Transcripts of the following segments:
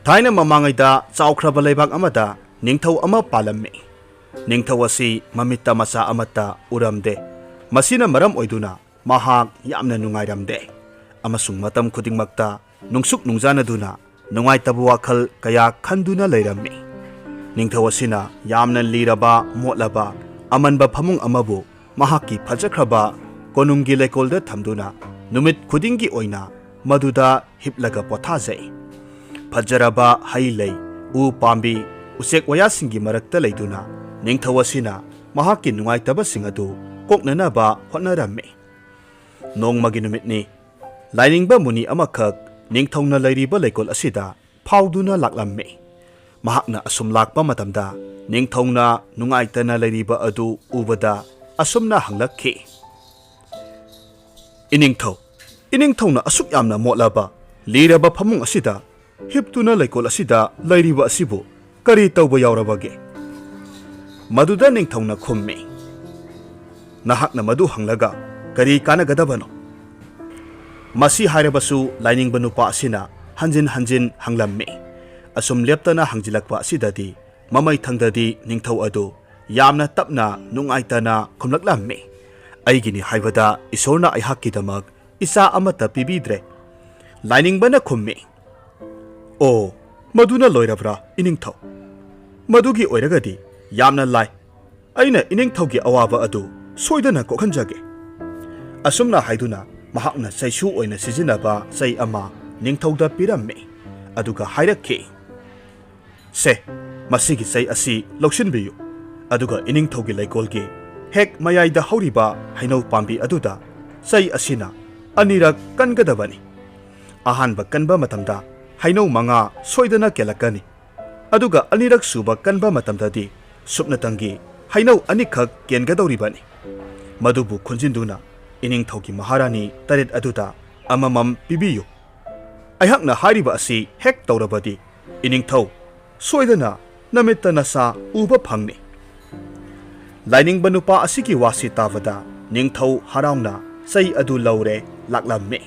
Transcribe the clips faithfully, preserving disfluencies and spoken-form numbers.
ꯊꯥꯏꯅ ꯃꯃꯥꯡꯉꯩꯗ ꯆꯥꯎꯈ꯭ꯔꯕ ꯂꯩꯕꯥꯛ ꯑꯃꯗ ꯅꯤꯡꯊꯧ ꯑꯃ ꯄꯥꯜꯂꯝꯃꯤ꯫ ꯅꯤꯡꯊꯧ ꯑꯁꯤ ꯃꯃꯤꯠꯇ ꯃꯆꯥ ꯑꯃꯠꯇ ꯎꯔꯝꯗꯦ꯫ ꯃꯁꯤꯅ ꯃꯔꯝ ꯑꯣꯏꯗꯨꯅ ꯃꯍꯥꯛ ꯌꯥꯝꯅ ꯅꯨꯡꯉꯥꯏꯔꯝꯗꯦ, ꯑꯃꯁꯨꯡ ꯃꯇꯝ ꯈꯨꯗꯤꯡꯃꯛꯇ ꯅꯨꯡꯁꯨꯛ ꯅꯨꯡꯖꯥꯅꯗꯨꯅ ꯅꯨꯡꯉꯥꯏꯇꯕ ꯋꯥꯈꯜ ꯀꯌꯥ ꯈꯟꯗꯨꯅ ꯂꯩꯔꯝꯃꯤ꯫ ꯅꯤꯡꯊꯧ ꯑꯁꯤꯅ ꯌꯥꯝꯅ ꯂꯤꯔꯕ, ꯃꯣꯠꯂꯕ, ꯑꯃꯟꯕ ꯐꯃꯨꯡ ꯑꯃꯕꯨ ꯃꯍꯥꯛꯀꯤ ꯐꯖꯈ꯭ꯔꯕ ꯀꯣꯅꯨꯡꯒꯤ ꯂꯩꯀꯣꯜꯗ ꯊꯝꯗꯨꯅ ꯅꯨꯃꯤꯠ ꯈꯨꯗꯤꯡꯒꯤ ꯑꯣꯏꯅ ꯃꯗꯨꯗ ꯍꯤꯞꯂꯒ ꯄꯣꯊꯥꯖꯩ꯫ ꯐꯖꯔꯕ ꯍꯩ ꯂꯩ, ꯎ ꯄꯥꯝꯕꯤ, ꯎꯆꯦꯛ ꯋꯥꯌꯥꯁꯤꯡꯒꯤ ꯃꯔꯛꯇ ꯂꯩꯗꯨꯅ ꯅꯤꯡꯊꯧ ꯑꯁꯤꯅ ꯃꯍꯥꯛꯀꯤ ꯅꯨꯡꯉꯥꯏꯇꯕꯁꯤꯡ ꯑꯗꯨ ꯀꯣꯛꯅꯅꯕ ꯍꯣꯠꯅꯔꯝꯃꯤ꯫ ꯅꯣꯡꯃꯒꯤ ꯅꯨꯃꯤꯠꯅꯤ꯫ ꯂꯥꯏꯅꯤꯡꯕ ꯃꯨꯅꯤ ꯑꯃꯈꯛ ꯅꯤꯡꯊꯧꯅ ꯂꯩꯔꯤꯕ ꯂꯩꯀꯣꯜ ꯑꯁꯤꯗ ꯐꯥꯎꯗꯨꯅ ꯂꯥꯛꯂꯝꯃꯤ꯫ ꯃꯍꯥꯛꯅ ꯑꯁꯨꯝ ꯂꯥꯛꯄ ꯃꯇꯝꯗ ꯅꯤꯡꯊꯧꯅ ꯅꯨꯡꯉꯥꯏꯇꯅ ꯂꯩꯔꯤꯕ ꯑꯗꯨ ꯎꯕꯗ ꯑꯁꯨꯝꯅ ꯍꯪꯂꯛꯈꯤ, "ꯏꯅꯤꯡꯊꯧ, ꯏꯅꯤꯡꯊꯧꯅ ꯑꯁꯨꯛ ꯌꯥꯝꯅ ꯃꯣꯠꯂꯕ, ꯂꯤꯔꯕ ꯐꯃꯨꯡ ꯑꯁꯤꯗ ꯍꯤꯞꯇꯨꯅ ꯂꯩꯀꯣꯜ ꯑꯁꯤꯗ ꯂꯩꯔꯤꯕ ꯑꯁꯤꯕꯨ ꯀꯔꯤ ꯇꯧꯕ ꯌꯥꯎꯔꯕꯒꯦ?" ꯃꯗꯨꯗ ꯅꯤꯡꯊꯧꯅ ꯈꯨꯝꯃꯤ, "ꯅꯍꯥꯛꯅ ꯃꯗꯨ ꯍꯪꯂꯒ ꯀꯔꯤ ꯀꯥꯟꯅꯒꯗꯕꯅꯣ?" ꯃꯁꯤ ꯍꯥꯏꯔꯕꯁꯨ ꯂꯥꯏꯅꯤꯡꯕ ꯅꯨꯄꯥ ꯑꯁꯤꯅ ꯍꯟꯖꯤꯟ ꯍꯟꯖꯤꯟ ꯍꯪꯂꯝꯃꯤ꯫ ꯑꯁꯨꯝ ꯂꯦꯞꯇꯅ ꯍꯪꯖꯤꯜꯂꯛꯄ ꯑꯁꯤꯗꯗꯤ ꯃꯃꯩꯊꯪꯗꯗꯤ ꯅꯤꯡꯊꯧ ꯑꯗꯨ ꯌꯥꯝꯅ ꯇꯞꯅ ꯅꯨꯡꯉꯥꯏꯇꯅ ꯈꯨꯝꯂꯛꯂꯝꯃꯤ, "ꯑꯩꯒꯤꯅꯤ ꯍꯥꯏꯕꯗ ꯏꯁꯣꯔꯅ ꯑꯩꯍꯥꯛꯀꯤꯗꯃꯛ ꯏꯆꯥ ꯑꯃꯠꯇ ꯄꯤꯕꯤꯗ꯭ꯔꯦ?" ꯂꯥꯏꯅꯤꯡꯕꯅ ꯈꯨꯝꯃꯤ, "ꯑꯣ, ꯃꯗꯨꯅ ꯂꯣꯏꯔꯕ꯭ꯔꯥ, ꯏꯅꯤꯡꯊꯧ? ꯃꯗꯨꯒꯤ ꯑꯣꯏꯔꯒꯗꯤ ꯌꯥꯝꯅ ꯂꯥꯏ꯫ ꯑꯩꯅ ꯏꯅꯤꯡꯊꯧꯒꯤ ꯑꯋꯥꯕ ꯑꯗꯨ ꯁꯣꯏꯗꯅ ꯀꯣꯛꯍꯟꯖꯒꯦ꯫" ꯑꯁꯨꯝꯅ ꯍꯥꯏꯗꯨꯅ ꯃꯍꯥꯛꯅ ꯆꯩꯁꯨ ꯑꯣꯏꯅ ꯁꯤꯖꯤꯟꯅꯕ ꯆꯩ ꯑꯃ ꯅꯤꯡꯊꯧꯗ ꯄꯤꯔꯝꯃꯤ, ꯑꯗꯨꯒ ꯍꯥꯏꯔꯛꯈꯤ, "ꯁꯦ, ꯃꯁꯤꯒꯤ ꯆꯩ ꯑꯁꯤ ꯂꯧꯁꯤꯟꯕꯤꯌꯨ, ꯑꯗꯨꯒ ꯏꯅꯤꯡꯊꯧꯒꯤ ꯂꯩꯀꯣꯜꯒꯤ ꯍꯦꯛ ꯃꯌꯥꯏꯗ ꯍꯧꯔꯤꯕ ꯍꯩꯅꯧ ꯄꯥꯝꯕꯤ ꯑꯗꯨꯗ ꯆꯩ ꯑꯁꯤꯅ ꯑꯅꯤꯔꯛ ꯀꯟꯒꯗꯕꯅꯤ꯫ ꯑꯍꯥꯟꯕ ꯀꯟꯕ ꯃꯇꯝꯗ ꯍꯩꯅꯧ ꯃꯉꯥ ꯁꯣꯏꯗꯅ ꯀꯦꯜꯂꯛꯀꯅꯤ, ꯑꯗꯨꯒ ꯑꯅꯤꯔꯛ ꯁꯨꯕ ꯀꯟꯕ ꯃꯇꯝꯗꯗꯤ ꯁꯨꯞꯅꯇꯪꯒꯤ ꯍꯩꯅꯧ ꯑꯅꯤꯈꯛ ꯀꯦꯟꯒꯗꯧꯔꯤꯕꯅꯤ꯫ ꯃꯗꯨꯕꯨ ꯈꯨꯟꯖꯤꯟꯗꯨꯅ ꯏꯅꯤꯡꯊꯧꯒꯤ ꯃꯍꯥꯔꯥꯅꯤ ꯇꯔꯦꯠ ꯑꯗꯨꯗ ꯑꯃꯃꯝ ꯄꯤꯕꯤꯌꯨ꯫ ꯑꯩꯍꯥꯛꯅ ꯍꯥꯏꯔꯤꯕ ꯑꯁꯤ ꯍꯦꯛ ꯇꯧꯔꯕꯗꯤ, ꯏꯅꯤꯡꯊꯧ, ꯁꯣꯏꯗꯅ ꯅꯃꯤꯠꯇ ꯅꯁꯥ ꯎꯕ ꯐꯪꯅꯤ꯫" ꯂꯥꯏꯅꯤꯡꯕ ꯅꯨꯄꯥ ꯑꯁꯤꯒꯤ ꯋꯥꯁꯤ ꯇꯥꯕꯗ ꯅꯤꯡꯊꯧ ꯍꯔꯥꯎꯅ ꯆꯩ ꯑꯗꯨ ꯂꯧꯔꯦ ꯂꯥꯛꯂꯝꯃꯤ꯫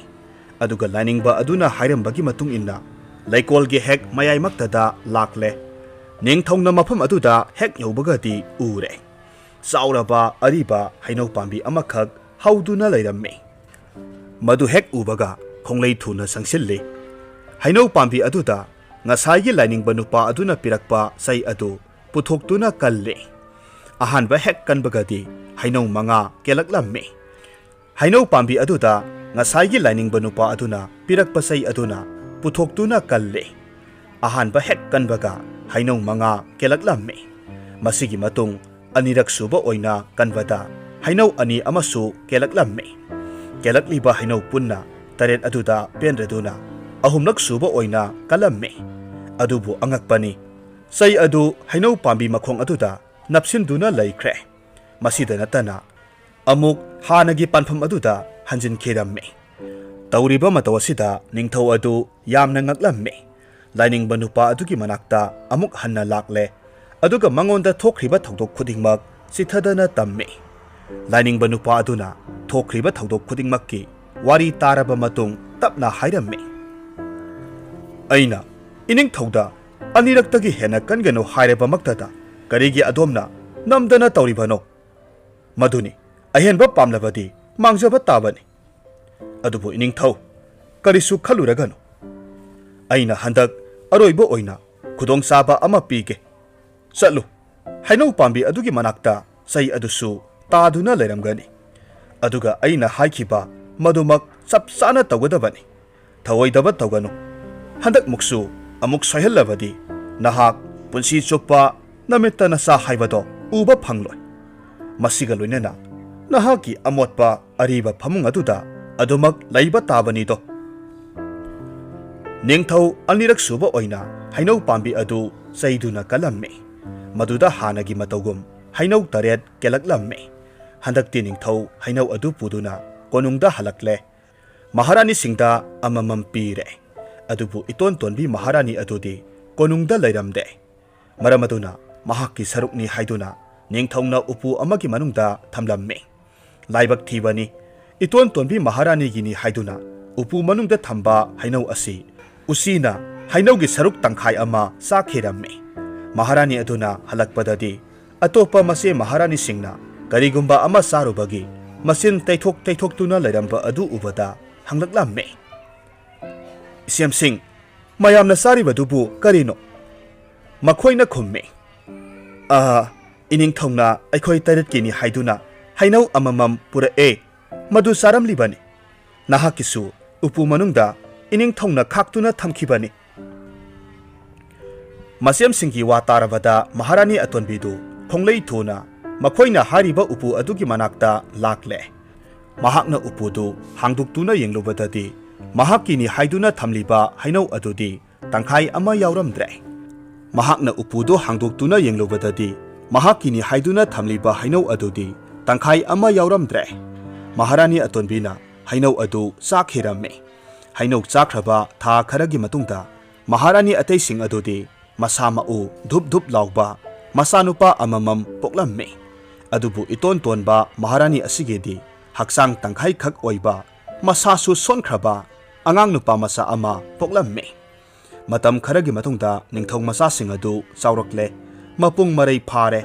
ꯑꯗꯨꯒ ꯂꯥꯏꯅꯤꯡꯕ ꯑꯗꯨꯅ ꯍꯥꯏꯔꯝꯕꯒꯤ ꯃꯇꯨꯡ ꯏꯟꯅ ꯂꯩꯀꯣꯜꯒꯤ ꯍꯦꯛ ꯃꯌꯥꯏꯃꯛꯇꯗ ꯂꯥꯛꯂꯦ꯫ ꯅꯤꯡꯊꯧꯅ ꯃꯐꯝ ꯑꯗꯨꯗ ꯍꯦꯛ ꯌꯧꯕꯒꯗꯤ ꯎꯔꯦ꯫ ꯆꯥꯎꯔꯕ ꯑꯔꯤꯕ ꯍꯩꯅꯧ ꯄꯥꯝꯕꯤ ꯑꯃꯈꯛ ꯍꯧꯗꯨꯅ ꯂꯩꯔꯝꯃꯤ꯫ ꯃꯗꯨ ꯍꯦꯛ ꯎꯕꯒ ꯈꯣꯡꯂꯩ ꯊꯨꯅ ꯆꯪꯁꯤꯜꯂꯤ꯫ ꯍꯩꯅꯧ ꯄꯥꯝꯕꯤ ꯑꯗꯨꯗ ꯉꯁꯥꯏꯒꯤ ꯂꯥꯏꯅꯤꯡꯕ ꯅꯨꯄꯥ ꯑꯗꯨꯅ ꯄꯤꯔꯛꯄ ꯆꯩ ꯑꯗꯨ ꯄꯨꯊꯣꯛꯇꯨꯅ ꯀꯜꯂꯤ꯫ ꯑꯍꯥꯟꯕ ꯍꯦꯛ ꯀꯟꯕꯒꯗꯤ ꯍꯩꯅꯧ ꯃꯉꯥ ꯀꯦꯜꯂꯛꯂꯝꯃꯤ꯫ ꯍꯩꯅꯧ ꯄꯥꯝꯕꯤ ꯑꯗꯨꯗ ꯉꯁꯥꯏꯒꯤ ꯂꯥꯏꯅꯤꯡꯕ ꯅꯨꯄꯥ ꯑꯗꯨꯅ ꯄꯤꯔꯛꯄ ꯆꯩ ꯑꯗꯨꯅ ꯄꯨꯊꯣꯛꯇꯨꯅ ꯀꯜꯂꯤ꯫ ꯑꯍꯥꯟꯕ ꯍꯦꯛ ꯀꯟꯕꯒ ꯍꯩꯅꯧ ꯃꯉꯥ ꯀꯦꯜꯂꯛꯂꯝꯃꯤ꯫ ꯃꯁꯤꯒꯤ ꯃꯇꯨꯡ ꯑꯅꯤꯔꯛ ꯁꯨꯕ ꯑꯣꯏꯅ ꯀꯟꯕꯗ ꯍꯩꯅꯧ ꯑꯅꯤ ꯑꯃꯁꯨ ꯀꯦꯜꯂꯛꯂꯝꯃꯤ꯫ ꯀꯦꯜꯂꯛꯂꯤꯕ ꯍꯩꯅꯧ ꯄꯨꯟꯅ ꯇꯔꯦꯠ ꯑꯗꯨꯗ ꯄꯦꯟꯗ꯭ꯔꯗꯨꯅ ꯑꯍꯨꯝꯂꯛ ꯁꯨꯕ ꯑꯣꯏꯅ ꯀꯜꯂꯝꯃꯤ꯫ ꯑꯗꯨꯕꯨ ꯑꯉꯛꯄꯅꯤ, ꯆꯩ ꯑꯗꯨ ꯍꯩꯅꯧ ꯄꯥꯝꯕꯤ ꯃꯈꯣꯡ ꯑꯗꯨꯗ ꯅꯞꯁꯤꯟꯗꯨꯅ ꯂꯩꯈ꯭ꯔꯦ꯫ ꯃꯁꯤꯗ ꯅꯠꯇꯅ ꯑꯃꯨꯛ ꯍꯥꯟꯅꯒꯤ ꯄꯥꯟꯐꯝ ꯑꯗꯨꯗ ꯍꯟꯖꯤꯟꯈꯤꯔꯝꯃꯤ꯫ ꯇꯧꯔꯤꯕ ꯃꯇꯧ ꯑꯁꯤꯗ ꯅꯤꯡꯊꯧ ꯑꯗꯨ ꯌꯥꯝꯅ ꯉꯛꯂꯝꯃꯤ꯫ ꯂꯥꯏꯅꯤꯡꯕ ꯅꯨꯄꯥ ꯑꯗꯨꯒꯤ ꯃꯅꯥꯛꯇ ꯑꯃꯨꯛ ꯍꯟꯅ ꯂꯥꯛꯂꯦ, ꯑꯗꯨꯒ ꯃꯉꯣꯟꯗ ꯊꯣꯛꯈ꯭ꯔꯤꯕ ꯊꯧꯗꯣꯛ ꯈꯨꯗꯤꯡꯃꯛ ꯆꯤꯊꯗꯅ ꯇꯝꯃꯤ꯫ ꯂꯥꯏꯅꯤꯡꯕ ꯅꯨꯄꯥ ꯑꯗꯨꯅ ꯊꯣꯛꯈ꯭ꯔꯤꯕ ꯊꯧꯗꯣꯛ ꯈꯨꯗꯤꯡꯃꯛꯀꯤ ꯋꯥꯔꯤ ꯇꯥꯔꯕ ꯃꯇꯨꯡ ꯇꯞꯅ ꯍꯥꯏꯔꯝꯃꯤ, "ꯑꯩꯅ ꯏꯅꯤꯡꯊꯧꯗ ꯑꯅꯤꯔꯛꯇꯒꯤ ꯍꯦꯟꯅ ꯀꯟꯒꯅꯨ ꯍꯥꯏꯔꯕꯃꯛꯇꯗ ꯀꯔꯤꯒꯤ ꯑꯗꯣꯝꯅ ꯅꯝꯗꯅ ꯇꯧꯔꯤꯕꯅꯣ? ꯃꯗꯨꯅꯤ, ꯑꯍꯦꯟꯕ ꯄꯥꯝꯂꯕꯗꯤ ꯃꯥꯡꯖꯕ ꯇꯥꯕꯅꯤ꯫ ꯑꯗꯨꯕꯨ ꯏꯅꯤꯡꯊꯧ, ꯀꯔꯤꯁꯨ ꯈꯜꯂꯨꯔꯒꯅꯨ꯫ ꯑꯩꯅ ꯍꯟꯗꯛ ꯑꯔꯣꯏꯕ ꯑꯣꯏꯅ ꯈꯨꯗꯣꯡꯆꯥꯕ ꯑꯃ ꯄꯤꯒꯦ꯫ ꯆꯠꯂꯨ, ꯍꯩꯅꯧ ꯄꯥꯝꯕꯤ ꯑꯗꯨꯒꯤ ꯃꯅꯥꯛꯇ ꯆꯩ ꯑꯗꯨꯁꯨ ꯇꯥꯗꯨꯅ ꯂꯩꯔꯝꯒꯅꯤ꯫ ꯑꯗꯨꯒ ꯑꯩꯅ ꯍꯥꯏꯈꯤꯕ ꯃꯗꯨꯃꯛ ꯆꯞ ꯆꯥꯅ ꯇꯧꯒꯗꯕꯅꯤ꯫ ꯊꯧꯑꯣꯏꯗꯕ ꯇꯧꯒꯅꯨ꯫ ꯍꯟꯗꯛꯃꯨꯛꯁꯨ ꯑꯃꯨꯛ ꯁꯣꯏꯍꯜꯂꯕꯗꯤ ꯅꯍꯥꯛ ꯄꯨꯟꯁꯤ ꯆꯨꯞꯄ ꯅꯃꯤꯠꯇ ꯅꯆꯥ ꯍꯥꯏꯕꯗꯣ ꯎꯕ ꯐꯪꯂꯣꯏ꯫ ꯃꯁꯤꯒ ꯂꯣꯏꯅꯅ ꯅꯍꯥꯛꯀꯤ ꯑꯃꯣꯠꯄ ꯑꯔꯤꯕ ꯐꯃꯨꯡ ꯑꯗꯨꯗ ꯑꯗꯨꯃꯛ ꯂꯩꯕ ꯇꯥꯕꯅꯤꯗꯣ꯫" ꯅꯤꯡꯊꯧ ꯑꯅꯤꯔꯛ ꯁꯨꯕ ꯑꯣꯏꯅ ꯍꯩꯅꯧ ꯄꯥꯝꯕꯤ ꯑꯗꯨ ꯆꯩꯗꯨꯅ ꯀꯜꯂꯝꯃꯤ꯫ ꯃꯗꯨꯗ ꯍꯥꯟꯅꯒꯤ ꯃꯇꯧꯒꯨꯝ ꯍꯩꯅꯧ ꯇꯔꯦꯠ ꯀꯦꯜꯂꯛꯂꯝꯃꯤ꯫ ꯍꯟꯗꯛꯇꯤ ꯅꯤꯡꯊꯧ ꯍꯩꯅꯧ ꯑꯗꯨ ꯄꯨꯗꯨꯅ ꯀꯣꯅꯨꯡꯗ ꯍꯜꯂꯛꯂꯦ꯫ ꯃꯍꯥꯔꯥꯅꯤꯁꯤꯡꯗ ꯑꯃꯃꯝ ꯄꯤꯔꯦ꯫ ꯑꯗꯨꯕꯨ ꯏꯇꯣꯟ ꯇꯣꯟꯕꯤ ꯃꯍꯥꯔꯥꯅꯤ ꯑꯗꯨꯗꯤ ꯀꯣꯅꯨꯡꯗ ꯂꯩꯔꯝꯗꯦ꯫ ꯃꯔꯝ ꯑꯗꯨꯅ ꯃꯍꯥꯛꯀꯤ ꯁꯔꯨꯛꯅꯤ ꯍꯥꯏꯗꯨꯅ ꯅꯤꯡꯊꯧꯅ ꯎꯄꯨ ꯑꯃꯒꯤ ꯃꯅꯨꯡꯗ ꯊꯝꯂꯝꯃꯤ꯫ ꯂꯥꯏꯕꯛ ꯊꯤꯕꯅꯤ, ꯏꯇꯣꯟ ꯇꯣꯟꯕꯤ ꯃꯍꯥꯔꯥꯅꯤꯒꯤꯅꯤ ꯍꯥꯏꯗꯨꯅ ꯎꯄꯨ ꯃꯅꯨꯡꯗ ꯊꯝꯕ ꯍꯩꯅꯧ ꯑꯁꯤ ꯎꯆꯤꯅ ꯍꯩꯅꯧꯒꯤ ꯁꯔꯨꯛ ꯇꯪꯈꯥꯏ ꯑꯃ ꯆꯥꯈꯤꯔꯝꯃꯤ꯫ ꯃꯍꯥꯔꯥꯅꯤ ꯑꯗꯨꯅ ꯍꯜꯂꯛꯄꯗꯗꯤ ꯑꯇꯣꯞꯄ ꯃꯆꯦ ꯃꯍꯥꯔꯥꯅꯤꯁꯤꯡꯅ ꯀꯔꯤꯒꯨꯝꯕ ꯑꯃ ꯆꯥꯔꯨꯕꯒꯤ ꯃꯆꯤꯟ ꯇꯩꯊꯣꯛ ꯇꯩꯊꯣꯛꯇꯨꯅ ꯂꯩꯔꯝꯕ ꯑꯗꯨ ꯎꯕꯗ ꯍꯪꯂꯛꯂꯝꯃꯤ꯫ "ꯏꯆꯦꯝꯁꯤꯡ, ꯃꯌꯥꯝꯅ ꯆꯥꯔꯤꯕꯗꯨꯕꯨ ꯀꯔꯤꯅꯣ?" ꯃꯈꯣꯏꯅ ꯈꯨꯝꯃꯤ, "ꯑ, ꯏꯅꯤꯡꯊꯧꯅ ꯑꯩꯈꯣꯏ ꯇꯔꯦꯠꯀꯤꯅꯤ ꯍꯥꯏꯗꯨꯅ ꯍꯩꯅꯧ ꯑꯃꯃꯝ ꯄꯨꯔꯛꯑꯦ꯫ ꯃꯗꯨ ꯆꯥꯔꯝꯂꯤꯕꯅꯤ꯫ ꯅꯍꯥꯛꯀꯤꯁꯨ ꯎꯄꯨ ꯃꯅꯨꯡꯗ ꯏꯅꯤꯡꯊꯧꯅ ꯈꯥꯛꯇꯨꯅ ꯊꯝꯈꯤꯕꯅꯤ꯫" ꯃꯆꯦꯝꯁꯤꯡꯒꯤ ꯋꯥ ꯇꯥꯔꯕꯗ ꯃꯍꯥꯔꯥꯅꯤ ꯑꯇꯣꯟꯕꯤꯗꯨ ꯈꯣꯡꯂꯩ ꯊꯨꯅ ꯃꯈꯣꯏꯅ ꯍꯥꯏꯔꯤꯕ ꯎꯄꯨ ꯑꯗꯨꯒꯤ ꯃꯅꯥꯛꯇ ꯂꯥꯛꯂꯦ꯫ ꯃꯍꯥꯛꯅ ꯎꯄꯨꯗꯨ ꯍꯥꯡꯗꯣꯛꯇꯨꯅ ꯌꯦꯡꯂꯨꯕꯗꯗꯤ ꯃꯍꯥꯛꯀꯤꯅꯤ ꯍꯥꯏꯗꯨꯅ ꯊꯝꯂꯤꯕ ꯍꯩꯅꯧ ꯑꯗꯨꯗꯤ ꯇꯪꯈꯥꯏ ꯑꯃ ꯌꯥꯎꯔꯝꯗ꯭ꯔꯦ꯫ ꯃꯍꯥꯛꯅ ꯎꯄꯨꯗꯨ ꯍꯥꯡꯗꯣꯛꯇꯨꯅ ꯌꯦꯡꯂꯨꯕꯗꯗꯤ ꯃꯍꯥꯛꯀꯤꯅꯤ ꯍꯥꯏꯗꯨꯅ ꯊꯝꯂꯤꯕ ꯍꯩꯅꯧ ꯑꯗꯨꯗꯤ ꯇꯪꯈꯥꯏ ꯑꯃ ꯌꯥꯎꯔꯝꯗ꯭ꯔꯦ꯫ ꯃꯍꯥꯔꯥꯅꯤ ꯑꯇꯣꯟꯕꯤꯅ ꯍꯩꯅꯧ ꯑꯗꯨ ꯆꯥꯈꯤꯔꯝꯃꯤ꯫ ꯍꯩꯅꯧ ꯆꯥꯈ꯭ꯔꯕ ꯊꯥ ꯈꯔꯒꯤ ꯃꯇꯨꯡꯗ ꯃꯍꯥꯔꯥꯅꯤ ꯑꯇꯩꯁꯤꯡ ꯑꯗꯨꯗꯤ ꯃꯁꯥ ꯃꯎ ꯙꯨꯞ ꯙꯨꯞ ꯂꯥꯎꯕ ꯃꯆꯥꯅꯨꯄꯥ ꯑꯃꯃꯝ ꯄꯣꯛꯂꯝꯃꯤ꯫ ꯑꯗꯨꯕꯨ ꯏꯇꯣꯟ ꯇꯣꯟꯕ ꯃꯍꯥꯔꯥꯅꯤ ꯑꯁꯤꯒꯤꯗꯤ ꯍꯛꯆꯥꯡ ꯇꯪꯈꯥꯏꯈꯛ ꯑꯣꯏꯕ, ꯃꯁꯥꯁꯨ ꯁꯣꯟꯈ꯭ꯔꯕ ꯑꯉꯥꯡ ꯅꯨꯄꯥ ꯃꯆꯥ ꯑꯃ ꯄꯣꯛꯂꯝꯃꯤ꯫ ꯃꯇꯝ ꯈꯔꯒꯤ ꯃꯇꯨꯡꯗ ꯅꯤꯡꯊꯧ ꯃꯆꯥꯁꯤꯡ ꯑꯗꯨ ꯆꯥꯎꯔꯛꯂꯦ, ꯃꯄꯨꯡ ꯃꯔꯩ ꯐꯥꯔꯦ꯫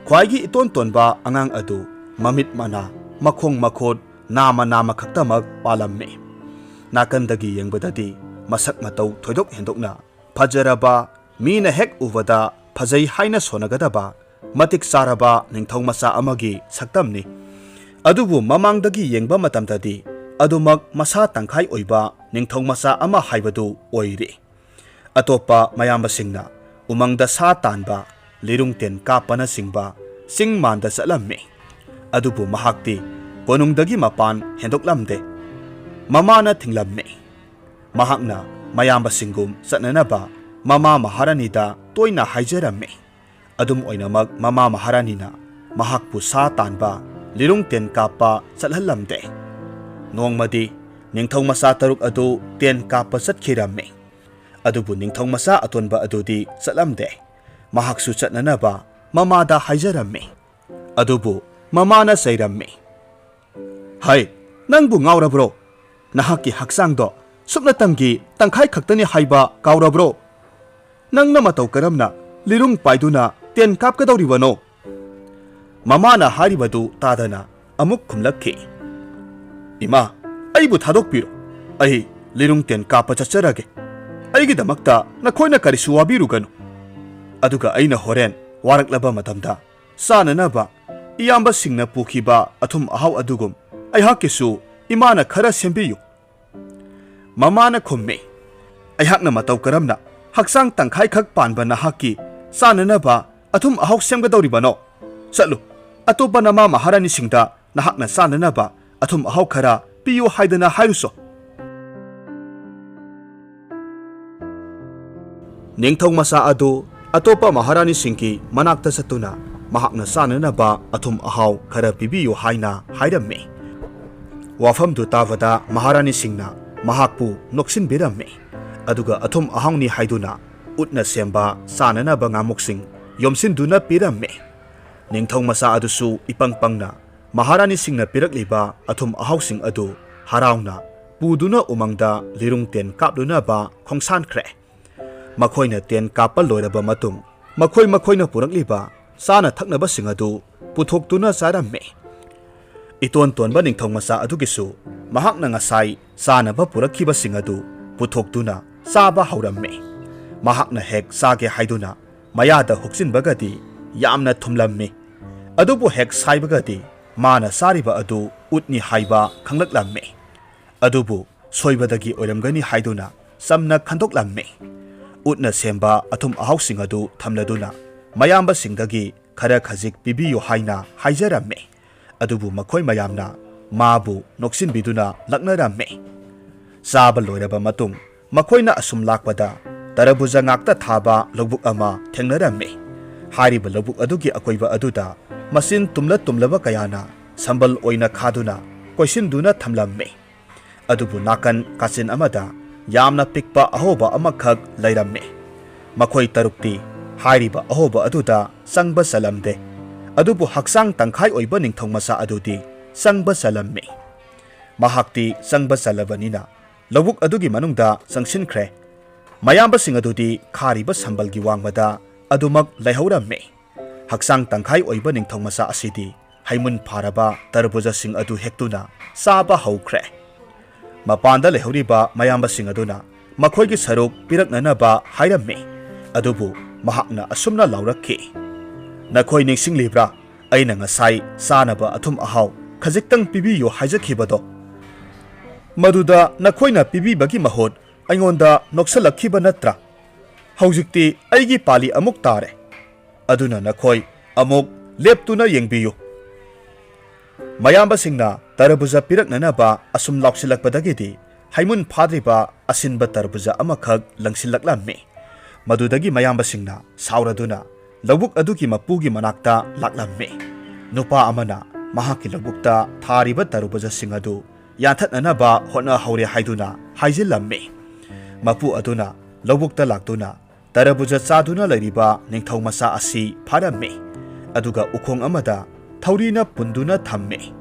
ꯈ꯭ꯋꯥꯏꯒꯤ ꯏꯇꯣꯟ ꯇꯣꯟꯕ ꯑꯉꯥꯡ ꯑꯗꯨ ꯃꯃꯤꯠ ꯃꯅꯥ, ꯃꯈꯣꯡ ꯃꯈꯨꯠ, ꯅꯥꯃ ꯅꯥꯃ ꯈꯛꯇꯃꯛ ꯄꯥꯜꯂꯝꯃꯤ꯫ ꯅꯥꯀꯟꯗꯒꯤ ꯌꯦꯡꯕꯗꯗꯤ ꯃꯁꯛ ꯃꯇꯧ ꯊꯣꯏꯗꯣꯛ ꯍꯦꯟꯗꯣꯛꯅ ꯐꯖꯔꯕ, ꯃꯤꯅ ꯍꯦꯛ ꯎꯕꯗ ꯐꯖꯩ ꯍꯥꯏꯅ ꯁꯣꯟꯅꯒꯗꯕ ꯃꯇꯤꯛ ꯆꯥꯔꯕ ꯅꯤꯡꯊꯧ ꯃꯆꯥ ꯑꯃꯒꯤ ꯁꯛꯇꯝꯅꯤ꯫ ꯑꯗꯨꯕꯨ ꯃꯃꯥꯡꯗꯒꯤ ꯌꯦꯡꯕ ꯃꯇꯝꯗꯗꯤ ꯑꯗꯨꯃꯛ ꯃꯁꯥ ꯇꯪꯈꯥꯏ ꯑꯣꯏꯕ ꯅꯤꯡꯊꯧ ꯃꯆꯥ ꯑꯃ ꯍꯥꯏꯕꯗꯨ ꯑꯣꯏꯔꯤ꯫ ꯑꯇꯣꯞꯄ ꯃꯌꯥꯝꯕꯁꯤꯡꯅ ꯎꯃꯪꯗ ꯁꯥ ꯇꯥꯟꯕ, ꯂꯤꯔꯨꯡ ꯇꯦꯟ ꯀꯥꯞꯄꯅꯆꯤꯡꯕ ꯆꯤꯡ ꯃꯥꯟꯗ ꯆꯠꯂꯝꯃꯤ꯫ ꯑꯗꯨꯕꯨ ꯃꯍꯥꯛꯇꯤ ꯀꯣꯅꯨꯡꯗꯒꯤ ꯃꯄꯥꯟ ꯍꯦꯟꯗꯣꯛꯂꯝꯗꯦ꯫ ꯃꯃꯥꯅ ꯊꯤꯡꯂꯝꯃꯤ꯫ ꯃꯍꯥꯛꯅ ꯃꯌꯥꯝꯕꯁꯤꯡꯒꯨꯝ ꯆꯠꯅꯅꯕ ꯃꯃꯥ ꯃꯍꯥꯔꯥꯅꯤꯗ ꯇꯣꯏꯅ ꯍꯥꯏꯖꯔꯝꯃꯤ꯫ ꯑꯗꯨꯝ ꯑꯣꯏꯅꯃꯛ, ꯃꯃꯥ ꯃꯍꯥꯔꯥꯅꯤꯅ ꯃꯍꯥꯛꯄꯨ ꯁꯥ ꯇꯥꯟꯕ, ꯂꯤꯔꯨꯡ ꯇꯦꯟ ꯀꯥꯞꯄ ꯆꯠꯍꯜꯂꯝꯗꯦ꯫ ꯅꯣꯡꯃꯗꯤ ꯅꯤꯡꯊꯧ ꯃꯆꯥ ꯇꯔꯨꯛ ꯑꯗꯨ ꯇꯦꯟ ꯀꯥꯞꯄ ꯆꯠꯈꯤꯔꯝꯃꯤ꯫ ꯑꯗꯨꯕꯨ ꯅꯤꯡꯊꯧ ꯃꯆꯥ ꯑꯇꯣꯟꯕ ꯑꯗꯨꯗꯤ ꯆꯠꯂꯝꯗꯦ꯫ ꯃꯍꯥꯛꯁꯨ ꯆꯠꯅꯅꯕ ꯃꯃꯥꯗ ꯍꯥꯏꯖꯔꯝꯃꯤ꯫ ꯑꯗꯨꯕꯨ ꯃꯃꯥꯅ ꯆꯩꯔꯝꯃꯤ꯫ "ꯍꯩ, ꯅꯪꯕꯨ ꯉꯥꯎꯔꯕ꯭ꯔꯣ? ꯅꯍꯥꯛꯀꯤ ꯍꯛꯆꯥꯡꯗꯣ ꯁꯨꯞꯅꯇꯪꯒꯤ ꯇꯪꯈꯥꯏ ꯈꯛꯇꯅꯤ ꯍꯥꯏꯕ ꯀꯥꯎꯔꯕ꯭ꯔꯣ? ꯅꯪꯅ ꯃꯇꯧ ꯀꯔꯝꯅ ꯂꯤꯔꯨꯡ ꯄꯥꯏꯗꯨꯅ ꯇꯦꯟ ꯀꯥꯞꯀꯗꯧꯔꯤꯕꯅꯣ?" ꯃꯃꯥꯅ ꯍꯥꯏꯔꯤꯕꯗꯨ ꯇꯥꯗꯅ ꯑꯃꯨꯛ ꯈꯨꯝꯂꯛꯈꯤ, "ꯏꯃꯥ, ꯑꯩꯕꯨ ꯊꯥꯗꯣꯛꯄꯤꯔꯣ꯫ ꯑꯩ ꯂꯤꯔꯨꯡ ꯇꯦꯟ ꯀꯥꯞꯄ ꯆꯠꯆꯔꯒꯦ꯫ ꯑꯩꯒꯤꯗꯃꯛꯇ ꯅꯈꯣꯏꯅ ꯀꯔꯤꯁꯨ ꯋꯥꯕꯤꯔꯨꯒꯅꯨ꯫ ꯑꯗꯨꯒ ꯑꯩꯅ ꯍꯣꯔꯦꯟ ꯋꯥꯔꯛꯂꯕ ꯃꯇꯝꯗ ꯆꯥꯅꯅꯕ ꯏꯌꯥꯝꯕꯁꯤꯡꯅ ꯄꯨꯈꯤꯕ ꯑꯊꯨꯝ ꯑꯍꯥꯎ ꯑꯗꯨꯒꯨꯝ ꯑꯩꯍꯥꯛꯀꯤꯁꯨ ꯏꯃꯥꯅ ꯈꯔ ꯁꯦꯝꯕꯤꯌꯨ꯫" ꯃꯃꯥꯅ ꯈꯨꯝꯃꯤ, "ꯑꯩꯍꯥꯛꯅ ꯃꯇꯧ ꯀꯔꯝꯅ ꯍꯛꯆꯥꯡ ꯇꯪꯈꯥꯏꯈꯛ ꯄꯥꯟꯕ ꯅꯍꯥꯛꯀꯤ ꯆꯥꯅꯅꯕ ꯑꯊꯨꯝ ꯑꯍꯥꯎ ꯁꯦꯝꯒꯗꯧꯔꯤꯕꯅꯣ? ꯆꯠꯂꯨ, ꯑꯇꯣꯞꯄ ꯅꯃꯥ ꯃꯍꯥꯔꯥꯅꯤꯁꯤꯡꯗ ꯅꯍꯥꯛꯅ ꯆꯥꯅꯅꯕ ꯑꯊꯨꯝ ꯑꯍꯥꯎ ꯈꯔ ꯄꯤꯌꯨ ꯍꯥꯏꯗꯅ ꯍꯥꯏꯔꯨꯆꯣ꯫" ꯅꯤꯡꯊꯧ ꯃꯆꯥ ꯑꯗꯨ ꯑꯇꯣꯞꯄ ꯃꯍꯥꯔꯥꯅꯤꯁꯤꯡꯒꯤ ꯃꯅꯥꯛꯇ ꯆꯠꯇꯨꯅ ꯃꯍꯥꯛꯅ ꯆꯥꯅꯅꯕ ꯑꯊꯨꯝ ꯑꯍꯥꯎ ꯈꯔ ꯄꯤꯕꯤꯌꯨ ꯍꯥꯏꯅ ꯍꯥꯏꯔꯝꯃꯤ꯫ ꯋꯥꯐꯝꯗꯨ ꯇꯥꯕꯗ ꯃꯍꯥꯔꯥꯅꯤꯁꯤꯡꯅ ꯃꯍꯥꯛꯄꯨ ꯅꯣꯛꯁꯤꯟꯕꯤꯔꯝꯃꯤ꯫ ꯑꯗꯨꯒ ꯑꯊꯨꯝ ꯑꯍꯥꯎꯅꯤ ꯍꯥꯏꯗꯨꯅ ꯎꯠꯅ ꯁꯦꯝꯕ ꯆꯥꯅꯅꯕ ꯉꯥꯃꯨꯛꯁꯤꯡ ꯌꯣꯝꯁꯤꯟꯗꯨꯅ ꯄꯤꯔꯝꯃꯤ꯫ ꯅꯤꯡꯊꯧ ꯃꯆꯥ ꯑꯗꯨꯁꯨ ꯏꯄꯪ ꯄꯪꯅ ꯃꯍꯥꯔꯥꯅꯤꯁꯤꯡꯅ ꯄꯤꯔꯛꯂꯤꯕ ꯑꯊꯨꯝ ꯑꯍꯥꯎꯁꯤꯡ ꯑꯗꯨ ꯍꯔꯥꯎꯅ ꯄꯨꯗꯨꯅ ꯎꯃꯪꯗ ꯂꯤꯔꯨꯡ ꯇꯦꯟ ꯀꯥꯞꯂꯨꯅꯕ ꯈꯣꯡꯁꯥꯟꯈ꯭ꯔꯦ꯫ ꯃꯈꯣꯏꯅ ꯇꯦꯟ ꯀꯥꯞꯄ ꯂꯣꯏꯔꯕ ꯃꯇꯨꯡ, ꯃꯈꯣꯏ ꯃꯈꯣꯏꯅ ꯄꯨꯔꯛꯂꯤꯕ ꯆꯥꯅ ꯊꯛꯅꯕꯁꯤꯡ ꯑꯗꯨ ꯄꯨꯊꯣꯛꯇꯨꯅ ꯆꯥꯔꯝꯃꯤ꯫ ꯏꯇꯣꯟ ꯇꯣꯟꯕ ꯅꯤꯡꯊꯧ ꯃꯆꯥ ꯑꯗꯨꯒꯤꯁꯨ ꯃꯍꯥꯛꯅ ꯉꯁꯥꯏ ꯆꯥꯅꯕ ꯄꯨꯔꯛꯈꯤꯕꯁꯤꯡ ꯑꯗꯨ ꯄꯨꯊꯣꯛꯇꯨꯅ ꯆꯥꯕ ꯍꯧꯔꯝꯃꯤ꯫ ꯃꯍꯥꯛꯅ ꯍꯦꯛ ꯆꯥꯒꯦ ꯍꯥꯏꯗꯨꯅ ꯃꯌꯥꯗ ꯍꯨꯛꯆꯤꯟꯕꯒꯗꯤ ꯌꯥꯝꯅ ꯊꯨꯝꯂꯝꯃꯤ꯫ ꯑꯗꯨꯕꯨ ꯍꯦꯛ ꯁꯥꯏꯕꯒꯗꯤ ꯃꯥꯅ ꯆꯥꯔꯤꯕ ꯑꯗꯨ ꯎꯠꯅꯤ ꯍꯥꯏꯕ ꯈꯪꯂꯛꯂꯝꯃꯤ꯫ ꯑꯗꯨꯕꯨ ꯁꯣꯏꯕꯗꯒꯤ ꯑꯣꯏꯔꯝꯒꯅꯤ ꯍꯥꯏꯗꯨꯅ ꯆꯝꯅ ꯈꯟꯗꯣꯛꯂꯝꯃꯤ꯫ ꯎꯠꯅ ꯁꯦꯝꯕ ꯑꯊꯨꯝ ꯑꯍꯥꯎꯁꯤꯡ ꯑꯗꯨ ꯊꯝꯂꯗꯨꯅ ꯃꯌꯥꯝꯕꯁꯤꯡꯗꯒꯤ ꯈꯔ ꯈꯖꯤꯛ ꯄꯤꯕꯤꯌꯨ ꯍꯥꯏꯅ ꯍꯥꯏꯖꯔꯝꯃꯤ꯫ ꯑꯗꯨꯕꯨ ꯃꯈꯣꯏ ꯃꯌꯥꯝꯅ ꯃꯥꯕꯨ ꯅꯣꯛꯁꯤꯟꯕꯤꯗꯨꯅ ꯂꯛꯅꯔꯝꯃꯤ꯫ ꯆꯥꯕ ꯂꯣꯏꯔꯕ ꯃꯇꯨꯡ ꯃꯈꯣꯏꯅ ꯑꯁꯨꯝ ꯂꯥꯛꯄꯗ ꯇꯔꯕꯨꯖ ꯉꯥꯛꯇ ꯊꯥꯕ ꯂꯧꯕꯨꯛ ꯑꯃ ꯊꯦꯡꯅꯔꯝꯃꯤ꯫ ꯍꯥꯏꯔꯤꯕ ꯂꯧꯕꯨꯛ ꯑꯗꯨꯒꯤ ꯑꯀꯣꯏꯕ ꯑꯗꯨꯗ ꯃꯆꯤꯟ ꯇꯨꯝꯂ ꯇꯨꯝꯂꯕ ꯀꯌꯥꯅ ꯁꯝꯕꯜ ꯑꯣꯏꯅ ꯈꯥꯗꯨꯅ ꯀꯣꯏꯁꯤꯟꯗꯨꯅ ꯊꯝꯂꯝꯃꯤ꯫ ꯑꯗꯨꯕꯨ ꯅꯥꯀꯟ ꯀꯥꯆꯤꯟ ꯑꯃꯗ ꯌꯥꯝꯅ ꯄꯤꯛꯄ ꯑꯍꯣꯕ ꯑꯃꯈꯛ ꯂꯩꯔꯝꯃꯤ꯫ ꯃꯈꯣꯏ ꯇꯔꯨꯛꯇꯤ ꯍꯥꯏꯔꯤꯕ ꯑꯍꯣꯕ ꯑꯗꯨꯗ ꯆꯪꯕ ꯆꯜꯂꯝꯗꯦ꯫ ꯑꯗꯨꯕꯨ ꯍꯛꯆꯥꯡ ꯇꯪꯈꯥꯏ ꯑꯣꯏꯕ ꯅꯤꯡꯊꯧ ꯃꯆꯥ ꯑꯗꯨꯗꯤ ꯆꯪꯕ ꯆꯜꯂꯝꯃꯤ꯫ ꯃꯍꯥꯛꯇꯤ ꯆꯪꯕ ꯆꯜꯂꯕꯅꯤꯅ ꯂꯧꯕꯨꯛ ꯑꯗꯨꯒꯤ ꯃꯅꯨꯡꯗ ꯆꯪꯁꯤꯟꯈ꯭ꯔꯦ꯫ ꯃꯌꯥꯝꯕꯁꯤꯡ ꯑꯗꯨꯗꯤ ꯈꯥꯔꯤꯕ ꯁꯝꯕꯜꯒꯤ ꯋꯥꯡꯃꯗ ꯑꯗꯨꯃꯛ ꯂꯩꯍꯧꯔꯝꯃꯤ꯫ ꯍꯛꯆꯥꯡ ꯇꯪꯈꯥꯏ ꯑꯣꯏꯕ ꯅꯤꯡꯊꯧ ꯃꯆꯥ ꯑꯁꯤꯗꯤ ꯍꯩꯃꯨꯟ ꯐꯥꯔꯕ ꯇꯔꯕꯨꯖꯁꯤꯡ ꯑꯗꯨ ꯍꯦꯛꯇꯨꯅ ꯆꯥꯕ ꯍꯧꯈ꯭ꯔꯦ꯫ ꯃꯄꯥꯟꯗ ꯂꯩꯍꯧꯔꯤꯕ ꯃꯌꯥꯝꯕꯁꯤꯡ ꯑꯗꯨꯅ ꯃꯈꯣꯏꯒꯤ ꯁꯔꯨꯛ ꯄꯤꯔꯛꯅꯅꯕ ꯍꯥꯏꯔꯝꯃꯤ꯫ ꯑꯗꯨꯕꯨ ꯃꯍꯥꯛꯅ ꯑꯁꯨꯝꯅ ꯂꯥꯎꯔꯛꯈꯤ, "ꯅꯈꯣꯏ ꯅꯤꯡꯁꯤꯡꯂꯤꯕ꯭ꯔꯥ? ꯑꯩꯅ ꯉꯁꯥꯏ ꯆꯥꯅꯕ ꯑꯊꯨꯝ ꯑꯍꯥꯎ ꯈꯖꯤꯛꯇꯪ ꯄꯤꯕꯤꯌꯨ ꯍꯥꯏꯖꯈꯤꯕꯗꯣ? ꯃꯗꯨꯗ ꯅꯈꯣꯏꯅ ꯄꯤꯕꯤꯕꯒꯤ ꯃꯍꯨꯠ ꯑꯩꯉꯣꯟꯗ ꯅꯣꯛꯁꯜꯂꯛꯈꯤꯕ ꯅꯠꯇ꯭ꯔꯥ? ꯍꯧꯖꯤꯛꯇꯤ ꯑꯩꯒꯤ ꯄꯥꯂꯤ ꯑꯃꯨꯛ ꯇꯥꯔꯦ꯫ ꯑꯗꯨꯅ ꯅꯈꯣꯏ ꯑꯃꯨꯛ ꯂꯦꯞꯇꯨꯅ ꯌꯦꯡꯕꯤꯌꯨ"꯫ ꯃꯌꯥꯝꯕꯁꯤꯡꯅ ꯇꯔꯕꯨꯖ ꯄꯤꯔꯛꯅꯅꯕ ꯑꯁꯨꯝ ꯂꯥꯎꯁꯤꯜꯂꯛꯄꯗꯒꯤꯗꯤ ꯍꯩꯃꯨꯟ ꯐꯥꯗ꯭ꯔꯤꯕ ꯑꯁꯤꯟꯕ ꯇꯔꯕꯨꯖ ꯑꯃꯈꯛ ꯂꯪꯁꯤꯜꯂꯛꯂꯝꯃꯤ꯫ ꯃꯗꯨꯗꯒꯤ ꯃꯌꯥꯝꯕꯁꯤꯡꯅ ꯁꯥꯎꯔꯗꯨꯅ ꯂꯧꯕꯨꯛ ꯑꯗꯨꯒꯤ ꯃꯄꯨꯒꯤ ꯃꯅꯥꯛꯇ ꯂꯥꯛꯂꯝꯃꯤ꯫ ꯅꯨꯄꯥ ꯑꯃꯅ ꯃꯍꯥꯛꯀꯤ ꯂꯧꯕꯨꯛꯇ ꯊꯥꯔꯤꯕ ꯇꯔꯕꯨꯖꯁꯤꯡ ꯑꯗꯨ ꯌꯥꯟꯊꯠꯅꯅꯕ ꯍꯣꯠꯅꯍꯧꯔꯦ ꯍꯥꯏꯗꯨꯅ ꯍꯥꯏꯖꯤꯜꯂꯝꯃꯤ꯫ ꯃꯄꯨ ꯑꯗꯨꯅ ꯂꯧꯕꯨꯛꯇ ꯂꯥꯛꯇꯨꯅ ꯇꯔꯕꯨꯖ ꯆꯥꯗꯨꯅ ꯂꯩꯔꯤꯕ ꯅꯤꯡꯊꯧ ꯃꯆꯥ ꯑꯁꯤ ꯐꯥꯔꯝꯃꯤ꯫ ꯑꯗꯨꯒ ꯎꯈꯣꯡ ꯑꯃꯗ ꯊꯧꯔꯤꯅ ꯄꯨꯟꯗꯨꯅ ꯊꯝꯃꯤ꯫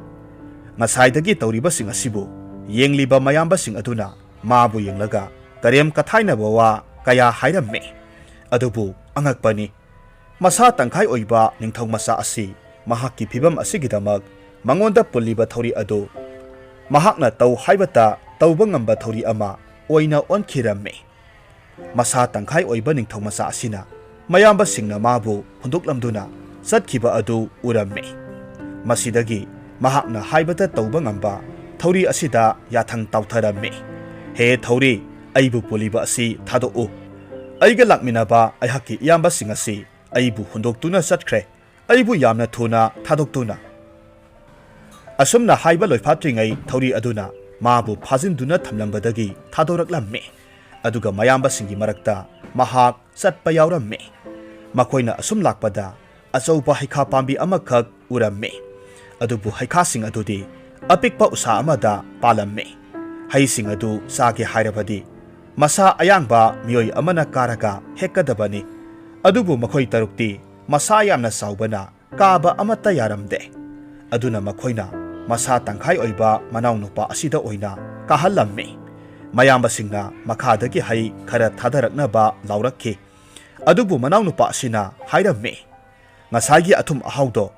ꯉꯁꯥꯏꯗꯒꯤ ꯇꯧꯔꯤꯕꯁꯤꯡ ꯑꯁꯤꯕꯨ ꯌꯦꯡꯂꯤꯕ ꯃꯌꯥꯝꯕꯁꯤꯡ ꯑꯗꯨꯅ ꯃꯥꯕꯨ ꯌꯦꯡꯂꯒ ꯀꯔꯦꯝ ꯀꯊꯥꯏꯅꯕ ꯋꯥ ꯀꯌꯥ ꯍꯥꯏꯔꯝꯃꯤ꯫ ꯑꯗꯨꯕꯨ ꯑꯉꯛꯄꯅꯤ, ꯃꯁꯥ ꯇꯪꯈꯥꯏ ꯑꯣꯏꯕ ꯅꯤꯡꯊꯧ ꯃꯆꯥ ꯑꯁꯤ ꯃꯍꯥꯛꯀꯤ ꯐꯤꯚꯝ ꯑꯁꯤꯒꯤꯗꯃꯛ ꯃꯉꯣꯟꯗ ꯄꯨꯜꯂꯤꯕ ꯊꯧꯔꯤ ꯑꯗꯨ ꯃꯍꯥꯛꯅ ꯇꯧ ꯍꯥꯏꯕꯇ ꯇꯧꯕ ꯉꯝꯕ ꯊꯧꯔꯤ ꯑꯃ ꯑꯣꯏꯅ ꯑꯣꯟꯈꯤꯔꯝꯃꯤ꯫ ꯃꯁꯥ ꯇꯪꯈꯥꯏ ꯑꯣꯏꯕ ꯅꯤꯡꯊꯧ ꯃꯆꯥ ꯑꯁꯤꯅ ꯃꯌꯥꯝꯕꯁꯤꯡꯅ ꯃꯥꯕꯨ ꯍꯨꯟꯗꯣꯛꯂꯝꯗꯨꯅ ꯆꯠꯈꯤꯕ ꯑꯗꯨ ꯎꯔꯝꯃꯤ꯫ ꯃꯁꯤꯗꯒꯤ ꯃꯍꯥꯛꯅ ꯍꯥꯏꯕꯇ ꯇꯧꯕ ꯉꯝꯕ ꯊꯧꯔꯤ ꯑꯁꯤꯗ ꯌꯥꯊꯪ ꯇꯥꯎꯊꯔꯝꯃꯤ, "ꯍꯦ ꯊꯧꯔꯤ, ꯑꯩꯕꯨ ꯄꯨꯜꯂꯤꯕ ꯑꯁꯤ ꯊꯥꯗꯣꯛꯎ꯫ ꯑꯩꯒ ꯂꯥꯛꯃꯤꯟꯅꯕ ꯑꯩꯍꯥꯛꯀꯤ ꯏꯌꯥꯝꯕꯁꯤꯡ ꯑꯁꯤ ꯑꯩꯕꯨ ꯍꯨꯟꯗꯣꯛꯇꯨꯅ ꯆꯠꯈ꯭ꯔꯦ꯫ ꯑꯩꯕꯨ ꯌꯥꯝꯅ ꯊꯨꯅ ꯊꯥꯗꯣꯛꯇꯨꯅ"꯫ ꯑꯁꯨꯝꯅ ꯍꯥꯏꯕ ꯂꯣꯏꯐꯥꯠꯇ꯭ꯔꯤꯉꯩ ꯊꯧꯔꯤ ꯑꯗꯨꯅ ꯃꯥꯕꯨ ꯐꯥꯖꯤꯟꯗꯨꯅ ꯊꯝꯂꯝꯕꯗꯒꯤ ꯊꯥꯗꯣꯔꯛꯂꯝꯃꯤ꯫ ꯑꯗꯨꯒ ꯃꯌꯥꯝꯕꯁꯤꯡꯒꯤ ꯃꯔꯛꯇ ꯃꯍꯥꯛ ꯆꯠꯄ ꯌꯥꯎꯔꯝꯃꯤ꯫ ꯃꯈꯣꯏꯅ ꯑꯁꯨꯝ ꯂꯥꯛꯄꯗ ꯑꯆꯧꯕ ꯍꯩꯈꯥ ꯄꯥꯝꯕꯤ ꯑꯃꯈꯛ ꯎꯔꯝꯃꯤ꯫ ꯑꯗꯨꯕꯨ ꯍꯩꯈꯥꯁꯤꯡ ꯑꯗꯨꯗꯤ ꯑꯄꯤꯛꯄ ꯎꯁꯥ ꯑꯃꯗ ꯄꯥꯜꯂꯝꯃꯤ꯫ ꯍꯩꯁꯤꯡ ꯑꯗꯨ ꯆꯥꯒꯦ ꯍꯥꯏꯔꯕꯗꯤ ꯃꯁꯥ ꯑꯌꯥꯡꯕ ꯃꯤꯑꯣꯏ ꯑꯃꯅ ꯀꯥꯔꯒ ꯍꯦꯛꯀꯗꯕꯅꯤ꯫ ꯑꯗꯨꯕꯨ ꯃꯈꯣꯏ ꯇꯔꯨꯛꯇꯤ ꯃꯁꯥ ꯌꯥꯝꯅ ꯆꯥꯎꯕꯅ ꯀꯥꯕ ꯑꯃꯠꯇ ꯌꯥꯔꯝꯗꯦ꯫ ꯑꯗꯨꯅ ꯃꯈꯣꯏꯅ ꯃꯁꯥ ꯇꯪꯈꯥꯏ ꯑꯣꯏꯕ ꯃꯅꯥꯎꯅꯨꯄꯥ ꯑꯁꯤꯗ ꯑꯣꯏꯅ ꯀꯥꯍꯜꯂꯝꯃꯤ꯫ ꯃꯌꯥꯝꯕꯁꯤꯡꯅ ꯃꯈꯥꯗꯒꯤ ꯍꯩ ꯈꯔ ꯊꯥꯗꯔꯛꯅꯕ ꯂꯥꯎꯔꯛꯈꯤ꯫ ꯑꯗꯨꯕꯨ ꯃꯅꯥꯎꯅꯨꯄꯥ ꯑꯁꯤꯅ ꯍꯥꯏꯔꯝꯃꯤ, "ꯉꯁꯥꯏꯒꯤ ꯑꯊꯨꯝ ꯑꯍꯥꯎꯗꯣ"꯫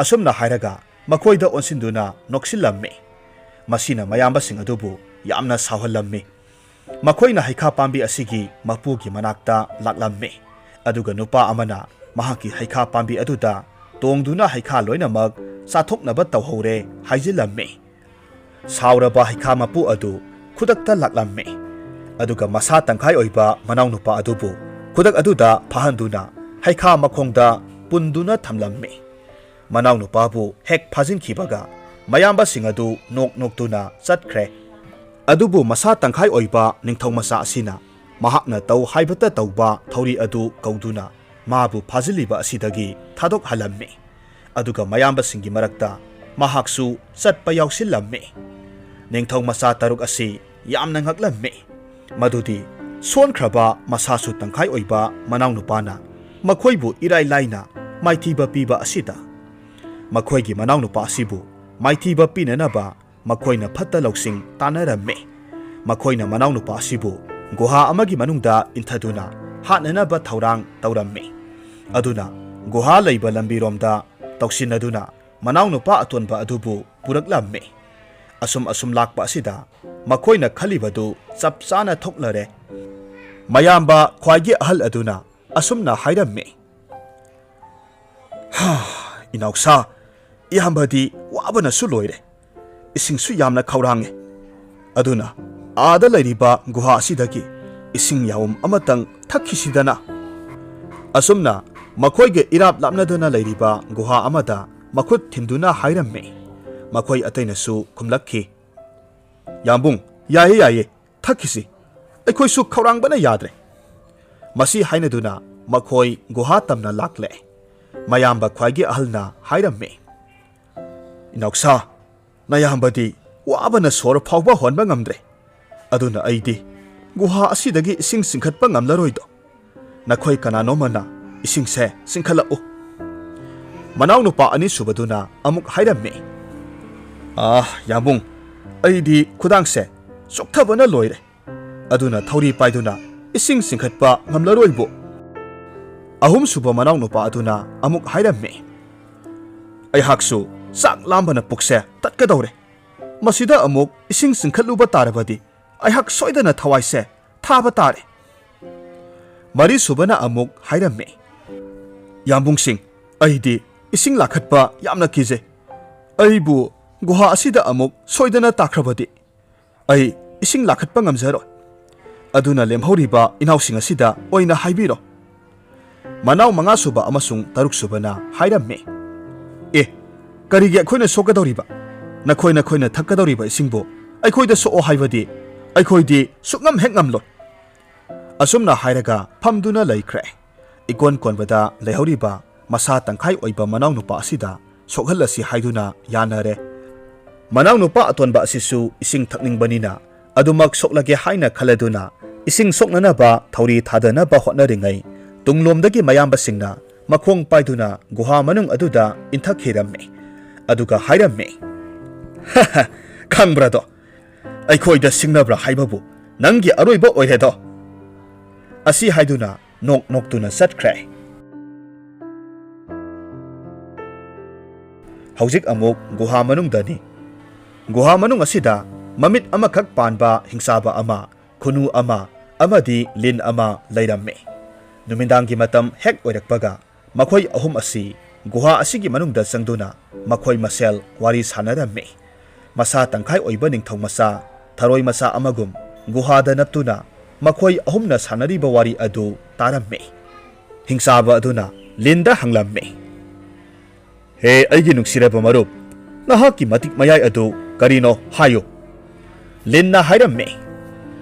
ꯑꯁꯨꯝꯅ ꯍꯥꯏꯔꯒ ꯃꯈꯣꯏꯗ ꯑꯣꯟꯁꯤꯟꯗꯨꯅ ꯅꯣꯛꯁꯤꯜꯂꯝꯃꯤ꯫ ꯃꯁꯤꯅ ꯃꯌꯥꯝꯕꯁꯤꯡ ꯑꯗꯨꯕꯨ ꯌꯥꯝꯅ ꯁꯥꯎꯍꯜꯂꯝꯃꯤ꯫ ꯃꯈꯣꯏꯅ ꯍꯩꯈꯥ ꯄꯥꯝꯕꯤ ꯑꯁꯤꯒꯤ ꯃꯄꯨꯒꯤ ꯃꯅꯥꯛꯇ ꯂꯥꯛꯂꯝꯃꯤ꯫ ꯑꯗꯨꯒ ꯅꯨꯄꯥ ꯑꯃꯅ ꯃꯍꯥꯛꯀꯤ ꯍꯩꯈꯥ ꯄꯥꯝꯕꯤ ꯑꯗꯨꯗ ꯇꯣꯡꯗꯨꯅ ꯍꯩꯈꯥ ꯂꯣꯏꯅꯃꯛ ꯆꯥꯊꯣꯛꯅꯕ ꯇꯧꯍꯧꯔꯦ ꯍꯥꯏꯖꯤꯜꯂꯝꯃꯤ꯫ ꯁꯥꯎꯔꯕ ꯍꯩꯈꯥ ꯃꯄꯨ ꯑꯗꯨ ꯈꯨꯗꯛꯇ ꯂꯥꯛꯂꯝꯃꯤ꯫ ꯑꯗꯨꯒ ꯃꯁꯥ ꯇꯪꯈꯥꯏ ꯑꯣꯏꯕ ꯃꯅꯥꯎꯅꯨꯄꯥ ꯑꯗꯨꯕꯨ ꯈꯨꯗꯛ ꯑꯗꯨꯗ ꯐꯥꯍꯟꯗꯨꯅ ꯍꯩꯈꯥ ꯃꯈꯣꯡꯗ ꯄꯨꯟꯗꯨꯅ ꯊꯝꯂꯝꯃꯤ꯫ ꯃꯅꯥꯎꯅꯨꯄꯥꯕꯨ ꯍꯦꯛ ꯐꯥꯖꯤꯟꯈꯤꯕꯒ ꯃꯌꯥꯝꯕꯁꯤꯡ ꯑꯗꯨ ꯅꯣꯛ ꯅꯣꯛꯇꯨꯅ ꯆꯠꯈ꯭ꯔꯦ꯫ ꯑꯗꯨꯕꯨ ꯃꯁꯥ ꯇꯪꯈꯥꯏ ꯑꯣꯏꯕ ꯅꯤꯡꯊꯧ ꯃꯆꯥ ꯑꯁꯤꯅ ꯃꯍꯥꯛꯅ ꯇꯧ ꯍꯥꯏꯕꯇ ꯇꯧꯕ ꯊꯧꯔꯤ ꯑꯗꯨ ꯀꯧꯗꯨꯅ ꯃꯥꯕꯨ ꯐꯥꯖꯤꯜꯂꯤꯕ ꯑꯁꯤꯗꯒꯤ ꯊꯥꯗꯣꯛꯍꯜꯂꯝꯃꯤ꯫ ꯑꯗꯨꯒ ꯃꯌꯥꯝꯕꯁꯤꯡꯒꯤ ꯃꯔꯛꯇ ꯃꯍꯥꯛꯁꯨ ꯆꯠꯄ ꯌꯥꯎꯁꯤꯜꯂꯝꯃꯤ꯫ ꯅꯤꯡꯊꯧ ꯃꯆꯥ ꯇꯔꯨꯛ ꯑꯁꯤ ꯌꯥꯝꯅ ꯉꯛꯂꯝꯃꯤ꯫ ꯃꯗꯨꯗꯤ ꯁꯣꯟꯈ꯭ꯔꯕ ꯃꯁꯥꯁꯨ ꯇꯪꯈꯥꯏ ꯑꯣꯏꯕ ꯃꯅꯥꯎꯅꯨꯄꯥꯅ ꯃꯈꯣꯏꯕꯨ ꯏꯔꯥꯏ ꯂꯥꯏꯅ ꯃꯥꯏꯊꯤꯕ ꯄꯤꯕ ꯑꯁꯤꯗ꯫ ꯃꯈꯣꯏꯒꯤ ꯃꯅꯥꯎꯅꯨꯄꯥ ꯑꯁꯤꯕꯨ ꯃꯥꯏꯊꯤꯕ ꯄꯤꯅꯅꯕ ꯃꯈꯣꯏꯅ ꯐꯠꯇ ꯂꯧꯁꯤꯡ ꯇꯥꯟꯅꯔꯝꯃꯤ꯫ ꯃꯈꯣꯏꯅ ꯃꯅꯥꯎꯅꯨꯄꯥ ꯑꯁꯤꯕꯨ ꯒꯨꯍꯥ ꯑꯃꯒꯤ ꯃꯅꯨꯡꯗ ꯏꯟꯊꯗꯨꯅ ꯍꯥꯠꯅꯅꯕ ꯊꯧꯔꯥꯡ ꯇꯧꯔꯝꯃꯤ꯫ ꯑꯗꯨꯅ ꯒꯨꯍꯥ ꯂꯩꯕ ꯂꯝꯕꯤꯔꯣꯝꯗ ꯇꯧꯁꯤꯟꯅꯗꯨꯅ ꯃꯅꯥꯎꯅꯨꯄꯥ ꯑꯇꯣꯟꯕ ꯑꯗꯨꯕꯨ ꯄꯨꯔꯛꯂꯝꯃꯤ꯫ ꯑꯁꯨꯝ ꯑꯁꯨꯝ ꯂꯥꯛꯄ ꯑꯁꯤꯗ ꯃꯈꯣꯏꯅ ꯈꯜꯂꯤꯕꯗꯨ ꯆꯞ ꯆꯥꯅ ꯊꯣꯛꯂꯔꯦ꯫ ꯃꯌꯥꯝꯕ ꯈ꯭ꯋꯥꯏꯒꯤ ꯑꯍꯜ ꯑꯗꯨꯅ ꯑꯁꯨꯝꯅ ꯍꯥꯏꯔꯝꯃꯤ, "ꯍꯥ, ꯏꯅꯥꯎꯁꯥ, ꯏꯌꯥꯝꯕꯗꯤ ꯋꯥꯕꯅꯁꯨ ꯂꯣꯏꯔꯦ꯫ ꯏꯁꯤꯡꯁꯨ ꯌꯥꯝꯅ ꯈꯧꯔꯥꯡꯉꯦ꯫ ꯑꯗꯨꯅ ꯑꯥꯗ ꯂꯩꯔꯤꯕ ꯒꯨꯍꯥ ꯑꯁꯤꯗꯒꯤ ꯏꯁꯤꯡ ꯌꯥꯎꯝ ꯑꯃꯇꯪ ꯊꯛꯈꯤꯁꯤꯗꯅ꯫" ꯑꯁꯨꯝꯅ ꯃꯈꯣꯏꯒ ꯏꯔꯥꯞ ꯂꯥꯞꯅꯗꯅ ꯂꯩꯔꯤꯕ ꯒꯨꯍꯥ ꯑꯃꯗ ꯃꯈꯨꯠ ꯊꯤꯟꯗꯨꯅ ꯍꯥꯏꯔꯝꯃꯤ꯫ ꯃꯈꯣꯏ ꯑꯇꯩꯅꯁꯨ ꯈꯨꯝꯂꯛꯈꯤ, "ꯌꯥꯝꯕꯨꯡ, ꯌꯥꯏꯌꯦ, ꯌꯥꯏꯌꯦ, ꯊꯛꯈꯤꯁꯤ꯫ ꯑꯩꯈꯣꯏꯁꯨ ꯈꯧꯔꯥꯡꯕꯅ ꯌꯥꯗ꯭ꯔꯦ꯫" ꯃꯁꯤ ꯍꯥꯏꯅꯗꯨꯅ ꯃꯈꯣꯏ ꯒꯨꯍꯥ ꯇꯝꯅ ꯂꯥꯛꯂꯦ꯫ ꯃꯌꯥꯝꯕ ꯈ꯭ꯋꯥꯏꯒꯤ ꯑꯍꯜꯅ ꯍꯥꯏꯔꯝꯃꯤ, "ꯏꯅꯥꯎꯁꯥ, ꯅꯌꯥꯝꯕꯗꯤ ꯋꯥꯕꯅ ꯁꯣꯔ ꯐꯥꯎꯕ ꯍꯣꯟꯕ ꯉꯝꯗ꯭ꯔꯦ꯫ ꯑꯗꯨꯅ ꯑꯩꯗꯤ ꯒꯨꯍꯥ ꯑꯁꯤꯗꯒꯤ ꯏꯁꯤꯡ ꯆꯤꯡꯈꯠꯄ ꯉꯝꯂꯔꯣꯏꯗꯣ꯫ ꯅꯈꯣꯏ ꯀꯅꯥꯅꯣꯝꯃꯅ ꯏꯁꯤꯡꯁꯦ ꯆꯤꯡꯈꯠꯂꯛꯎ꯫" ꯃꯅꯥꯎꯅꯨꯄꯥ ꯑꯅꯤꯁꯨꯕꯗꯨꯅ ꯑꯃꯨꯛ ꯍꯥꯏꯔꯝꯃꯤ, "ꯑꯥ, ꯌꯥꯝꯕꯨꯡ, ꯑꯩꯗꯤ ꯈꯨꯗꯥꯡꯁꯦ ꯆꯣꯛꯊꯕꯅ ꯂꯣꯏꯔꯦ꯫ ꯑꯗꯨꯅ ꯊꯧꯔꯤ ꯄꯥꯏꯗꯨꯅ ꯏꯁꯤꯡ ꯆꯤꯡꯈꯠꯄ ꯉꯝꯂꯔꯣꯏꯕꯨ?" ꯑꯍꯨꯝꯁꯨꯕ ꯃꯅꯥꯎꯅꯨꯄꯥ ꯑꯗꯨꯅ ꯑꯃꯨꯛ ꯍꯥꯏꯔꯝꯃꯤ, "ꯑꯩꯍꯥꯛꯁꯨ ꯆꯥꯛ ꯂꯥꯝꯕꯅ ꯄꯨꯛꯁꯦ ꯇꯠꯀꯗꯧꯔꯦ꯫ ꯃꯁꯤꯗ ꯑꯃꯨꯛ ꯏꯁꯤꯡ ꯆꯤꯡꯈꯠꯂꯨꯕ ꯇꯥꯔꯕꯗꯤ ꯑꯩꯍꯥꯛ ꯁꯣꯏꯗꯅ ꯊꯋꯥꯏꯁꯦ ꯊꯥꯕ ꯇꯥꯔꯦ꯫" ꯃꯔꯤꯁꯨꯕꯅ ꯑꯃꯨꯛ ꯍꯥꯏꯔꯝꯃꯤ, "ꯌꯥꯝꯕꯨꯡꯁꯤꯡ, ꯑꯩꯗꯤ ꯏꯁꯤꯡ ꯂꯥꯈꯠꯄ ꯌꯥꯝꯅ ꯀꯤꯖꯩ꯫ ꯑꯩꯕꯨ ꯒꯨꯍꯥ ꯑꯁꯤꯗ ꯑꯃꯨꯛ ꯁꯣꯏꯗꯅ ꯇꯥꯈ꯭ꯔꯕꯗꯤ ꯑꯩ ꯏꯁꯤꯡ ꯂꯥꯈꯠꯄ ꯉꯝꯖꯔꯣꯏ꯫ ꯑꯗꯨꯅ ꯂꯦꯝꯍꯧꯔꯤꯕ ꯏꯅꯥꯎꯁꯤꯡ ꯑꯁꯤꯗ ꯑꯣꯏꯅ ꯍꯥꯏꯕꯤꯔꯣ꯫" ꯃꯅꯥꯎ ꯃꯉꯥꯁꯨꯕ ꯑꯃꯁꯨꯡ ꯇꯔꯨꯛꯁꯨꯕꯅ ꯍꯥꯏꯔꯝꯃꯤ, "ꯑꯦ, ꯀꯔꯤꯒꯤ ꯑꯩꯈꯣꯏꯅ ꯁꯣꯛꯀꯗꯧꯔꯤꯕ? ꯅꯈꯣꯏ ꯅꯈꯣꯏꯅ ꯊꯛꯀꯗꯧꯔꯤꯕ ꯏꯁꯤꯡꯕꯨ ꯑꯩꯈꯣꯏꯗ ꯁꯣꯛꯑꯣ ꯍꯥꯏꯕꯗꯤ ꯑꯩꯈꯣꯏꯗꯤ ꯁꯨꯛꯉꯝ ꯍꯦꯛ ꯉꯝꯂꯣꯏ꯫" ꯑꯁꯨꯝꯅ ꯍꯥꯏꯔꯒ ꯐꯝꯗꯨꯅ ꯂꯩꯈ꯭ꯔꯦ꯫ ꯏꯀꯣꯟ ꯀꯣꯟꯕꯗ ꯂꯩꯍꯧꯔꯤꯕ ꯃꯁꯥ ꯇꯪꯈꯥꯏ ꯑꯣꯏꯕ ꯃꯅꯥꯎꯅꯨꯄꯥ ꯑꯁꯤꯗ ꯁꯣꯛꯍꯜꯂꯁꯤ ꯍꯥꯏꯗꯨꯅ ꯌꯥꯅꯔꯦ꯫ ꯃꯅꯥꯎꯅꯨꯄꯥ ꯑꯇꯣꯟꯕ ꯑꯁꯤꯁꯨ ꯏꯁꯤꯡ ꯊꯛꯅꯤꯡꯕꯅꯤꯅ ꯑꯗꯨꯃꯛ ꯁꯣꯛꯂꯒꯦ ꯍꯥꯏꯅ ꯈꯜꯂꯗꯨꯅ ꯏꯁꯤꯡ ꯁꯣꯛꯅꯅꯕ ꯊꯧꯔꯤ ꯊꯥꯗꯅꯕ ꯍꯣꯠꯅꯔꯤꯉꯩ, ꯇꯨꯡꯂꯣꯝꯗꯒꯤ ꯃꯌꯥꯝꯕꯁꯤꯡꯅ ꯃꯈꯣꯡ ꯄꯥꯏꯗꯨꯅ ꯒꯨꯍꯥ ꯃꯅꯨꯡ ꯑꯗꯨꯗ ꯏꯟꯊꯛꯈꯤꯔꯝꯃꯤ꯫ ꯑꯗꯨꯒ ꯍꯥꯏꯔꯝꯃꯤ, "ꯈꯪꯕ꯭ꯔꯥꯗꯣ, ꯑꯩꯈꯣꯏꯗ ꯁꯤꯡꯅꯕ꯭ꯔꯥ ꯍꯥꯏꯕꯕꯨ ꯅꯪꯒꯤ ꯑꯔꯣꯏꯕ ꯑꯣꯏꯔꯦꯗꯣ꯫" ꯑꯁꯤ ꯍꯥꯏꯗꯨꯅ ꯅꯣꯛ ꯅꯣꯛꯇꯨꯅ ꯆꯠꯈ꯭ꯔꯦ꯫ ꯍꯧꯖꯤꯛ ꯑꯃꯨꯛ ꯒꯨꯍꯥ ꯃꯅꯨꯡꯗꯅꯤ꯫ ꯒꯨꯍꯥ ꯃꯅꯨꯡ ꯑꯁꯤꯗ ꯃꯃꯤꯠ ꯑꯃꯈꯛ ꯄꯥꯟꯕ ꯍꯤꯡꯆꯥꯕ ꯑꯃ, ꯈꯨꯅꯨ ꯑꯃ ꯑꯃꯗꯤ ꯂꯤꯟ ꯑꯃ ꯂꯩꯔꯝꯃꯤ꯫ ꯅꯨꯃꯤꯗꯥꯡꯒꯤ ꯃꯇꯝ ꯍꯦꯛ ꯑꯣꯏꯔꯛꯄꯒ ꯃꯈꯣꯏ ꯑꯍꯨꯝ ꯑꯁꯤ ꯒꯨꯍꯥ ꯑꯁꯤꯒꯤ ꯃꯅꯨꯡꯗ ꯆꯪꯗꯨꯅ ꯃꯈꯣꯏ ꯃꯁꯦꯜ ꯋꯥꯔꯤ ꯁꯥꯟꯅꯔꯝꯃꯤ꯫ ꯃꯁꯥ ꯇꯪꯈꯥꯏ ꯑꯣꯏꯕ ꯅꯤꯡꯊꯧ ꯃꯆꯥ, ꯊꯔꯣꯏ ꯃꯆꯥ ꯑꯃꯒꯨꯝ ꯒꯨꯍꯥꯗ ꯅꯞꯇꯨꯅ ꯃꯈꯣꯏ ꯑꯍꯨꯝꯅ ꯁꯥꯟꯅꯔꯤꯕ ꯋꯥꯔꯤ ꯑꯗꯨ ꯇꯥꯔꯝꯃꯤ꯫ ꯍꯤꯡꯆꯥꯕ ꯑꯗꯨꯅ ꯂꯤꯟꯗ ꯍꯪꯂꯝꯃꯤ, "ꯍꯦ ꯑꯩꯒꯤ ꯅꯨꯡꯁꯤꯔꯕ ꯃꯔꯨꯞ, ꯅꯍꯥꯛꯀꯤ ꯃꯇꯤꯛ ꯃꯌꯥꯏ ꯑꯗꯨ ꯀꯔꯤꯅꯣ ꯍꯥꯏꯌꯨ?" ꯂꯤꯟꯅ ꯍꯥꯏꯔꯝꯃꯤ,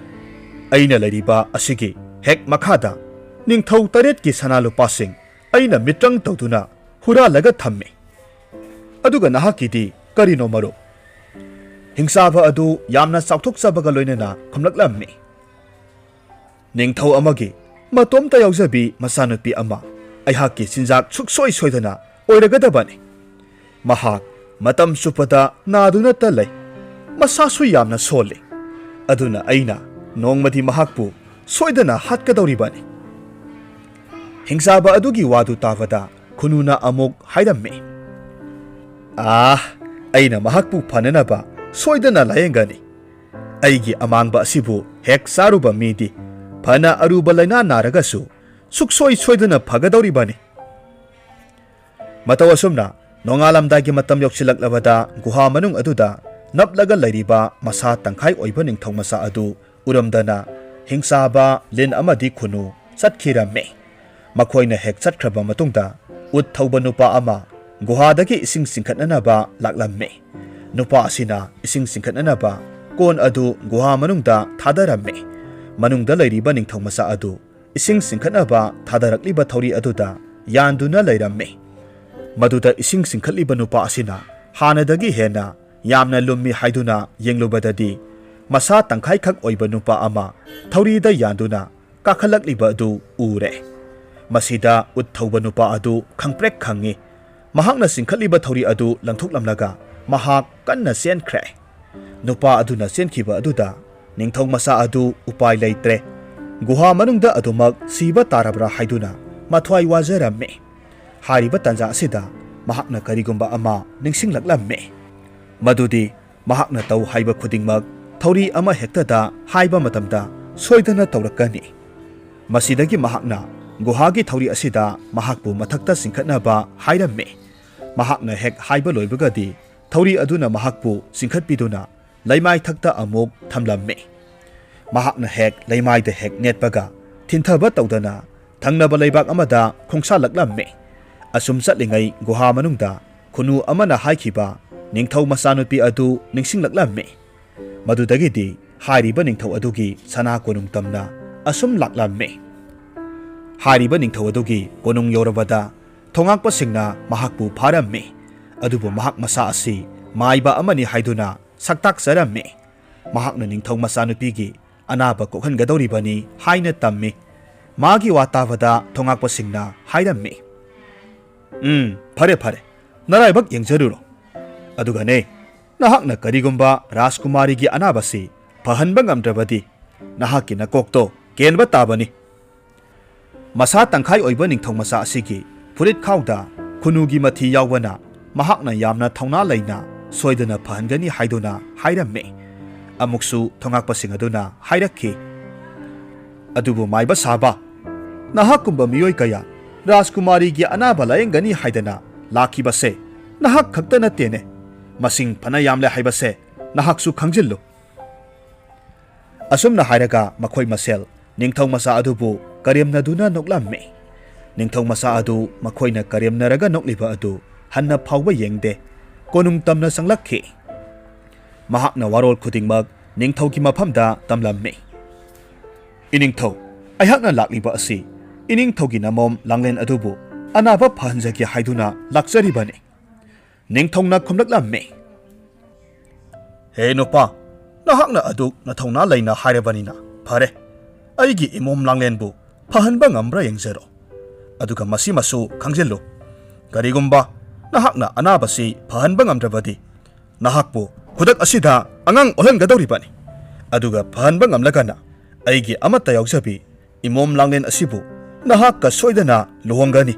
"ꯑꯩꯅ ꯂꯩꯔꯤꯕ ꯑꯁꯤꯒꯤ ꯍꯦꯛ ꯃꯈꯥꯗ ꯅꯤꯡꯊꯧ ꯇꯔꯦꯠꯀꯤ ꯁꯅꯥ ꯂꯨꯄꯥꯁꯤꯡ ꯑꯩꯅ ꯃꯤꯇ꯭ꯔꯪ ꯇꯧꯗꯨꯅ ꯍꯨꯔꯥꯜꯂꯒ ꯊꯝꯃꯤ꯫ ꯑꯗꯨꯒ ꯅꯍꯥꯛꯀꯤꯗꯤ ꯀꯔꯤꯅꯣ ꯃꯔꯨꯞ?" ꯍꯤꯡꯆꯥꯕ ꯑꯗꯨ ꯌꯥꯝꯅ ꯆꯥꯎꯊꯣꯛꯆꯕꯒ ꯂꯣꯏꯅꯅ ꯈꯨꯝꯂꯛꯂꯝꯃꯤ, "ꯅꯤꯡꯊꯧ ꯑꯃꯒꯤ ꯃꯇꯣꯝꯇ ꯌꯥꯎꯖꯕꯤ ꯃꯆꯥꯅꯨꯄꯤ ꯑꯃ ꯑꯩꯍꯥꯛꯀꯤ ꯆꯤꯟꯖꯥꯛ ꯁꯨꯛꯁꯣꯏ ꯁꯣꯏꯗꯅ ꯑꯣꯏꯔꯒꯗꯕꯅꯤ꯫ ꯃꯍꯥꯛ ꯃꯇꯝ ꯆꯨꯞꯄꯗ ꯅꯥꯗꯨꯅꯇ ꯂꯩ꯫ ꯃꯁꯥꯁꯨ ꯌꯥꯝꯅ ꯁꯣꯜꯂꯤ꯫ ꯑꯗꯨꯅ ꯑꯩꯅ ꯅꯣꯡꯃꯗꯤ ꯃꯍꯥꯛꯄꯨ ꯁꯣꯏꯗꯅ ꯍꯥꯠꯀꯗꯧꯔꯤꯕꯅꯤ꯫ ꯍꯤꯡꯆꯥꯕ ꯑꯗꯨꯒꯤ ꯋꯥꯗꯨ ꯇꯥꯕꯗ ꯈꯨꯅꯨꯅ ꯑꯃꯨꯛ ꯍꯥꯏꯔꯝꯃꯤ, "ꯑꯥ, ꯑꯩꯅ ꯃꯍꯥꯛꯄꯨ ꯐꯅꯅꯕ ꯁꯣꯏꯗꯅ ꯂꯥꯌꯦꯡꯒꯅꯤ꯫ ꯑꯩꯒꯤ ꯑꯃꯥꯡꯕ ꯑꯁꯤꯕꯨ ꯍꯦꯛ ꯆꯥꯔꯨꯕ ꯃꯤꯗꯤ ꯐꯅ ꯑꯔꯨꯕ ꯂꯥꯏꯅꯥ ꯅꯥꯔꯒꯁꯨ ꯁꯨꯛꯁꯣꯏ ꯁꯣꯏꯗꯅ ꯐꯒꯗꯧꯔꯤꯕꯅꯤ"꯫ ꯃꯇꯧ ꯑꯁꯨꯝꯅ ꯅꯣꯡꯉꯥꯜꯂꯝꯗꯥꯏꯒꯤ ꯃꯇꯝ ꯌꯧꯁꯤꯜꯂꯛꯂꯕꯗ ꯒꯨꯍꯥ ꯃꯅꯨꯡ ꯑꯗꯨꯗ ꯅꯞꯂꯒ ꯂꯩꯔꯤꯕ ꯃꯁꯥ ꯇꯪꯈꯥꯏ ꯑꯣꯏꯕ ꯅꯤꯡꯊꯧ ꯃꯆꯥ ꯑꯗꯨ ꯎꯔꯝꯗꯅ ꯍꯤꯡꯆꯥꯕ, ꯂꯤꯟ ꯑꯃꯗꯤ ꯈꯨꯅꯨ ꯆꯠꯈꯤꯔꯝꯃꯤ꯫ ꯃꯈꯣꯏꯅ ꯍꯦꯛ ꯆꯠꯈ꯭ꯔꯕ ꯃꯇꯨꯡꯗ ꯎꯠ ꯊꯧꯕ ꯅꯨꯄꯥ ꯑꯃ ꯒꯨꯍꯥꯗꯒꯤ ꯏꯁꯤꯡ ꯆꯤꯡꯈꯠꯅꯅꯕ ꯂꯥꯛꯂꯝꯃꯤ꯫ ꯅꯨꯄꯥ ꯑꯁꯤꯅ ꯏꯁꯤꯡ ꯆꯤꯡꯈꯠꯅꯅꯕ ꯀꯣꯟ ꯑꯗꯨ ꯒꯨꯍꯥ ꯃꯅꯨꯡꯗ ꯊꯥꯗꯔꯝꯃꯤ꯫ ꯃꯅꯨꯡꯗ ꯂꯩꯔꯤꯕ ꯅꯤꯡꯊꯧ ꯃꯆꯥ ꯑꯗꯨ ꯏꯁꯤꯡ ꯆꯤꯡꯈꯠꯅꯕ ꯊꯥꯗꯔꯛꯂꯤꯕ ꯊꯧꯔꯤ ꯑꯗꯨꯗ ꯌꯥꯟꯗꯨꯅ ꯂꯩꯔꯝꯃꯤ꯫ ꯃꯗꯨꯗ ꯏꯁꯤꯡ ꯆꯤꯡꯈꯠꯂꯤꯕ ꯅꯨꯄꯥ ꯑꯁꯤꯅ ꯍꯥꯟꯅꯗꯒꯤ ꯍꯦꯟꯅ ꯌꯥꯝꯅ ꯂꯨꯝꯃꯤ ꯍꯥꯏꯗꯨꯅ ꯌꯦꯡꯂꯨꯕꯗꯗꯤ, ꯃꯁꯥ ꯇꯪꯈꯥꯏꯈꯛ ꯑꯣꯏꯕ ꯅꯨꯄꯥ ꯑꯃ ꯊꯧꯔꯤꯗ ꯌꯥꯟꯗꯨꯅ ꯀꯥꯈꯠꯂꯛꯂꯤꯕ ꯑꯗꯨ ꯎꯔꯦ꯫ ꯃꯁꯤꯗ ꯎꯠ ꯊꯧꯕ ꯅꯨꯄꯥ ꯑꯗꯨ ꯈꯪꯄ꯭ꯔꯦꯛ ꯈꯪꯉꯤ꯫ ꯃꯍꯥꯛꯅ ꯆꯤꯡꯈꯠꯂꯤꯕ ꯊꯧꯔꯤ ꯑꯗꯨ ꯂꯪꯊꯣꯛꯂꯝꯂꯒ ꯃꯍꯥꯛ ꯀꯟꯅ ꯆꯦꯟꯈ꯭ꯔꯦ꯫ ꯅꯨꯄꯥ ꯑꯗꯨꯅ ꯆꯦꯟꯈꯤꯕ ꯑꯗꯨꯗ ꯅꯤꯡꯊꯧ ꯃꯆꯥ ꯑꯗꯨ ꯎꯄꯥꯏ ꯂꯩꯇ꯭ꯔꯦ꯫ ꯒꯨꯍꯥ ꯃꯅꯨꯡꯗ ꯑꯗꯨꯃꯛ ꯁꯤꯕ ꯇꯥꯔꯕ꯭ꯔꯥ ꯍꯥꯏꯗꯨꯅ ꯃꯊ꯭ꯋꯥꯏ ꯋꯥꯖꯔꯝꯃꯤ꯫ ꯍꯥꯏꯔꯤꯕ ꯇꯥꯟꯖꯥ ꯑꯁꯤꯗ ꯃꯍꯥꯛꯅ ꯀꯔꯤꯒꯨꯝꯕ ꯑꯃ ꯅꯤꯡꯁꯤꯡꯂꯛꯂꯝꯃꯤ꯫ ꯃꯗꯨꯗꯤ ꯃꯍꯥꯛꯅ ꯇꯧ ꯍꯥꯏꯕ ꯈꯨꯗꯤꯡꯃꯛ ꯊꯧꯔꯤ ꯑꯃꯍꯦꯛꯇꯗ ꯍꯥꯏꯕ ꯃꯇꯝꯗ ꯁꯣꯏꯗꯅ ꯇꯧꯔꯛꯀꯅꯤ꯫ ꯃꯁꯤꯗꯒꯤ ꯃꯍꯥꯛꯅ ꯒꯨꯍꯥꯒꯤ ꯊꯧꯔꯤ ꯑꯁꯤꯗ ꯃꯍꯥꯛꯄꯨ ꯃꯊꯛꯇ ꯆꯤꯡꯈꯠꯅꯕ ꯍꯥꯏꯔꯝꯃꯤ꯫ ꯃꯍꯥꯛꯅ ꯍꯦꯛ ꯍꯥꯏꯕ ꯂꯣꯏꯕꯒꯗꯤ ꯊꯧꯔꯤ ꯑꯗꯨꯅ ꯃꯍꯥꯛꯄꯨ ꯆꯤꯡꯈꯠꯄꯤꯗꯨꯅ ꯂꯩꯃꯥꯏꯊꯛꯇ ꯑꯃꯨꯛ ꯊꯝꯂꯝꯃꯤ꯫ ꯃꯍꯥꯛꯅ ꯍꯦꯛ ꯂꯩꯃꯥꯏꯗ ꯍꯦꯛ ꯅꯦꯠꯄꯒ ꯊꯤꯟꯊꯕ ꯇꯧꯗꯅ ꯊꯪꯅꯕ ꯂꯩꯕꯥꯛ ꯑꯃꯗ ꯈꯣꯡꯁꯥꯜꯂꯛꯂꯝꯃꯤ꯫ ꯑꯁꯨꯝ ꯆꯠꯂꯤꯉꯩ ꯒꯨꯍꯥ ꯃꯅꯨꯡꯗ ꯈꯨꯅꯨ ꯑꯃꯅ ꯍꯥꯏꯈꯤꯕ ꯅꯤꯡꯊꯧ ꯃꯆꯥꯅꯨꯄꯤ ꯑꯗꯨ ꯅꯤꯡꯁꯤꯡꯂꯛꯂꯝꯃꯤ꯫ ꯃꯗꯨꯗꯒꯤꯗꯤ ꯍꯥꯏꯔꯤꯕ ꯅꯤꯡꯊꯧ ꯑꯗꯨꯒꯤ ꯁꯅꯥ ꯀꯣꯅꯨꯡ ꯇꯝꯅ ꯑꯁꯨꯝ ꯂꯥꯛꯂꯝꯃꯤ꯫ ꯍꯥꯏꯔꯤꯕ ꯅꯤꯡꯊꯧ ꯑꯗꯨꯒꯤ ꯀꯣꯅꯨꯡ ꯌꯧꯔꯕꯗ ꯊꯣꯉꯥꯛꯄꯁꯤꯡꯅ ꯃꯍꯥꯛꯄꯨ ꯐꯥꯔꯝꯃꯤ꯫ ꯑꯗꯨꯕꯨ ꯃꯍꯥꯛ ꯃꯁꯥ ꯑꯁꯤ ꯃꯥꯏꯕ ꯑꯃꯅꯤ ꯍꯥꯏꯗꯨꯅ ꯁꯛꯇꯥꯛꯆꯔꯝꯃꯤ꯫ ꯃꯍꯥꯛꯅ ꯅꯤꯡꯊꯧ ꯃꯆꯥꯅꯨꯄꯤꯒꯤ ꯑꯅꯥꯕ ꯀꯣꯛꯍꯟꯒꯗꯧꯔꯤꯕꯅꯤ ꯍꯥꯏꯅ ꯇꯝꯃꯤ꯫ ꯃꯥꯒꯤ ꯋꯥ ꯇꯥꯕꯗ ꯊꯣꯉꯥꯛꯄꯁꯤꯡꯅ ꯍꯥꯏꯔꯝꯃꯤ, "ꯎꯝ, ꯐꯔꯦ, ꯐꯔꯦ, ꯅꯔꯥꯏꯕꯛ ꯌꯦꯡꯖꯔꯨꯔꯣ꯫ ꯑꯗꯨꯒꯅꯦ, ꯅꯍꯥꯛꯅ ꯀꯔꯤꯒꯨꯝꯕ ꯔꯥꯖꯀꯨꯃꯥꯔꯤꯒꯤ ꯑꯅꯥꯕꯁꯤ ꯐꯍꯟꯕ ꯉꯝꯗ꯭ꯔꯕꯗꯤ, ꯅꯍꯥꯛꯀꯤ ꯅꯀꯣꯛꯇꯣ ꯀꯦꯟꯕ ꯇꯥꯕꯅꯤ꯫ ꯃꯁꯥ ꯇꯪꯈꯥꯏ ꯑꯣꯏꯕ ꯅꯤꯡꯊꯧ ꯃꯆꯥ ꯑꯁꯤꯒꯤ ꯐꯨꯔꯤꯠ ꯈꯥꯎꯗ ꯈꯨꯅꯨꯒꯤ ꯃꯊꯤ ꯌꯥꯎꯕꯅ ꯃꯍꯥꯛꯅ ꯌꯥꯝꯅ ꯊꯧꯅꯥ ꯂꯩꯅ ꯁꯣꯏꯗꯅ ꯐꯍꯟꯒꯅꯤ ꯍꯥꯏꯗꯨꯅ ꯍꯥꯏꯔꯝꯃꯤ꯫ ꯑꯃꯨꯛꯁꯨ ꯊꯣꯉꯥꯛꯄꯁꯤꯡ ꯑꯗꯨꯅ ꯍꯥꯏꯔꯛꯈꯤ, "ꯑꯗꯨꯕꯨ ꯃꯥꯏꯕ ꯁꯥꯕ, ꯅꯍꯥꯛꯀꯨꯝꯕ ꯃꯤꯑꯣꯏ ꯀꯌꯥ ꯔꯥꯖꯀꯨꯃꯥꯔꯤꯒꯤ ꯑꯅꯥꯕ ꯂꯥꯌꯦꯡꯒꯅꯤ ꯍꯥꯏꯗꯅ ꯂꯥꯛꯈꯤꯕꯁꯦ ꯅꯍꯥꯛ ꯈꯛꯇ ꯅꯠꯇꯦꯅꯦ꯫ ꯃꯁꯤꯡ ꯐꯅ ꯌꯥꯝꯂꯦ ꯍꯥꯏꯕꯁꯦ ꯅꯍꯥꯛꯁꯨ ꯈꯪꯖꯤꯜꯂꯨ"꯫ ꯑꯁꯨꯝꯅ ꯍꯥꯏꯔꯒ ꯃꯈꯣꯏ ꯃꯁꯦꯜ ꯅꯤꯡꯊꯧ ꯃꯆꯥ ꯑꯗꯨꯕꯨ ꯀꯔꯦꯝꯅꯗꯨꯅ ꯅꯣꯛꯂꯝꯃꯤ꯫ ꯅꯤꯡꯊꯧ ꯃꯆꯥ ꯑꯗꯨ ꯃꯈꯣꯏꯅ ꯀꯔꯦꯝꯅꯔꯒ ꯅꯣꯛꯂꯤꯕ ꯑꯗꯨ ꯍꯟꯅ ꯐꯥꯎꯕ ꯌꯦꯡꯗꯦ꯫ ꯀꯣꯅꯨꯡ ꯇꯝꯅ ꯆꯪꯂꯛꯈꯤ꯫ ꯃꯍꯥꯛꯅ ꯋꯥꯔꯣꯜ ꯈꯨꯗꯤꯡꯃꯛ ꯅꯤꯡꯊꯧꯒꯤ ꯃꯐꯝꯗ ꯇꯝꯂꯝꯃꯤ꯫ "ꯏꯅꯤꯡꯊꯧ, ꯑꯩꯍꯥꯛꯅ ꯂꯥꯛꯂꯤꯕ ꯑꯁꯤ ꯏꯅꯤꯡꯊꯧꯒꯤ ꯅꯃꯣꯝ ꯂꯥꯡꯂꯦꯟ ꯑꯗꯨꯕꯨ ꯑꯅꯥꯕ ꯐꯍꯟꯖꯒꯦ ꯍꯥꯏꯗꯨꯅ ꯂꯥꯛꯆꯔꯤꯕꯅꯤ"꯫ ꯅꯤꯡꯊꯧꯅ ꯈꯨꯝꯂꯛꯂꯝꯃꯤ, "ꯍꯦ ꯅꯨꯄꯥ, ꯅꯍꯥꯛꯅ ꯑꯗꯨ ꯅꯊꯧꯅꯥ ꯂꯩꯅ ꯍꯥꯏꯔꯕꯅꯤꯅ ꯐꯔꯦ꯫ ꯑꯩꯒꯤ ꯏꯃꯣꯝ ꯂꯥꯡꯂꯦꯟꯕꯨ ꯐꯍꯟꯕ ꯉꯝꯕ꯭ꯔꯥ ꯌꯦꯡꯖꯔꯣ꯫ ꯑꯗꯨꯒ ꯃꯁꯤꯃꯁꯨ ꯈꯪꯖꯤꯜꯂꯨ, ꯀꯔꯤꯒꯨꯝꯕ ꯅꯍꯥꯛꯅ ꯑꯅꯥꯕꯁꯤ ꯐꯍꯟꯕ ꯉꯝꯗ꯭ꯔꯕꯗꯤ ꯅꯍꯥꯛꯄꯨ ꯈꯨꯗꯛ ꯑꯁꯤꯗ ꯑꯉꯥꯡ ꯑꯣꯜꯍꯟꯒꯗꯧꯔꯤꯕꯅꯤ꯫ ꯑꯗꯨꯒ ꯐꯍꯟꯕ ꯉꯝꯂꯒꯅ ꯑꯩꯒꯤ ꯑꯃꯠꯇ ꯌꯥꯎꯖꯕꯤ ꯏꯃꯣꯝ ꯂꯥꯡꯂꯦꯟ ꯑꯁꯤꯕꯨ ꯅꯍꯥꯛꯀ ꯁꯣꯏꯗꯅ ꯂꯨꯍꯣꯡꯒꯅꯤ꯫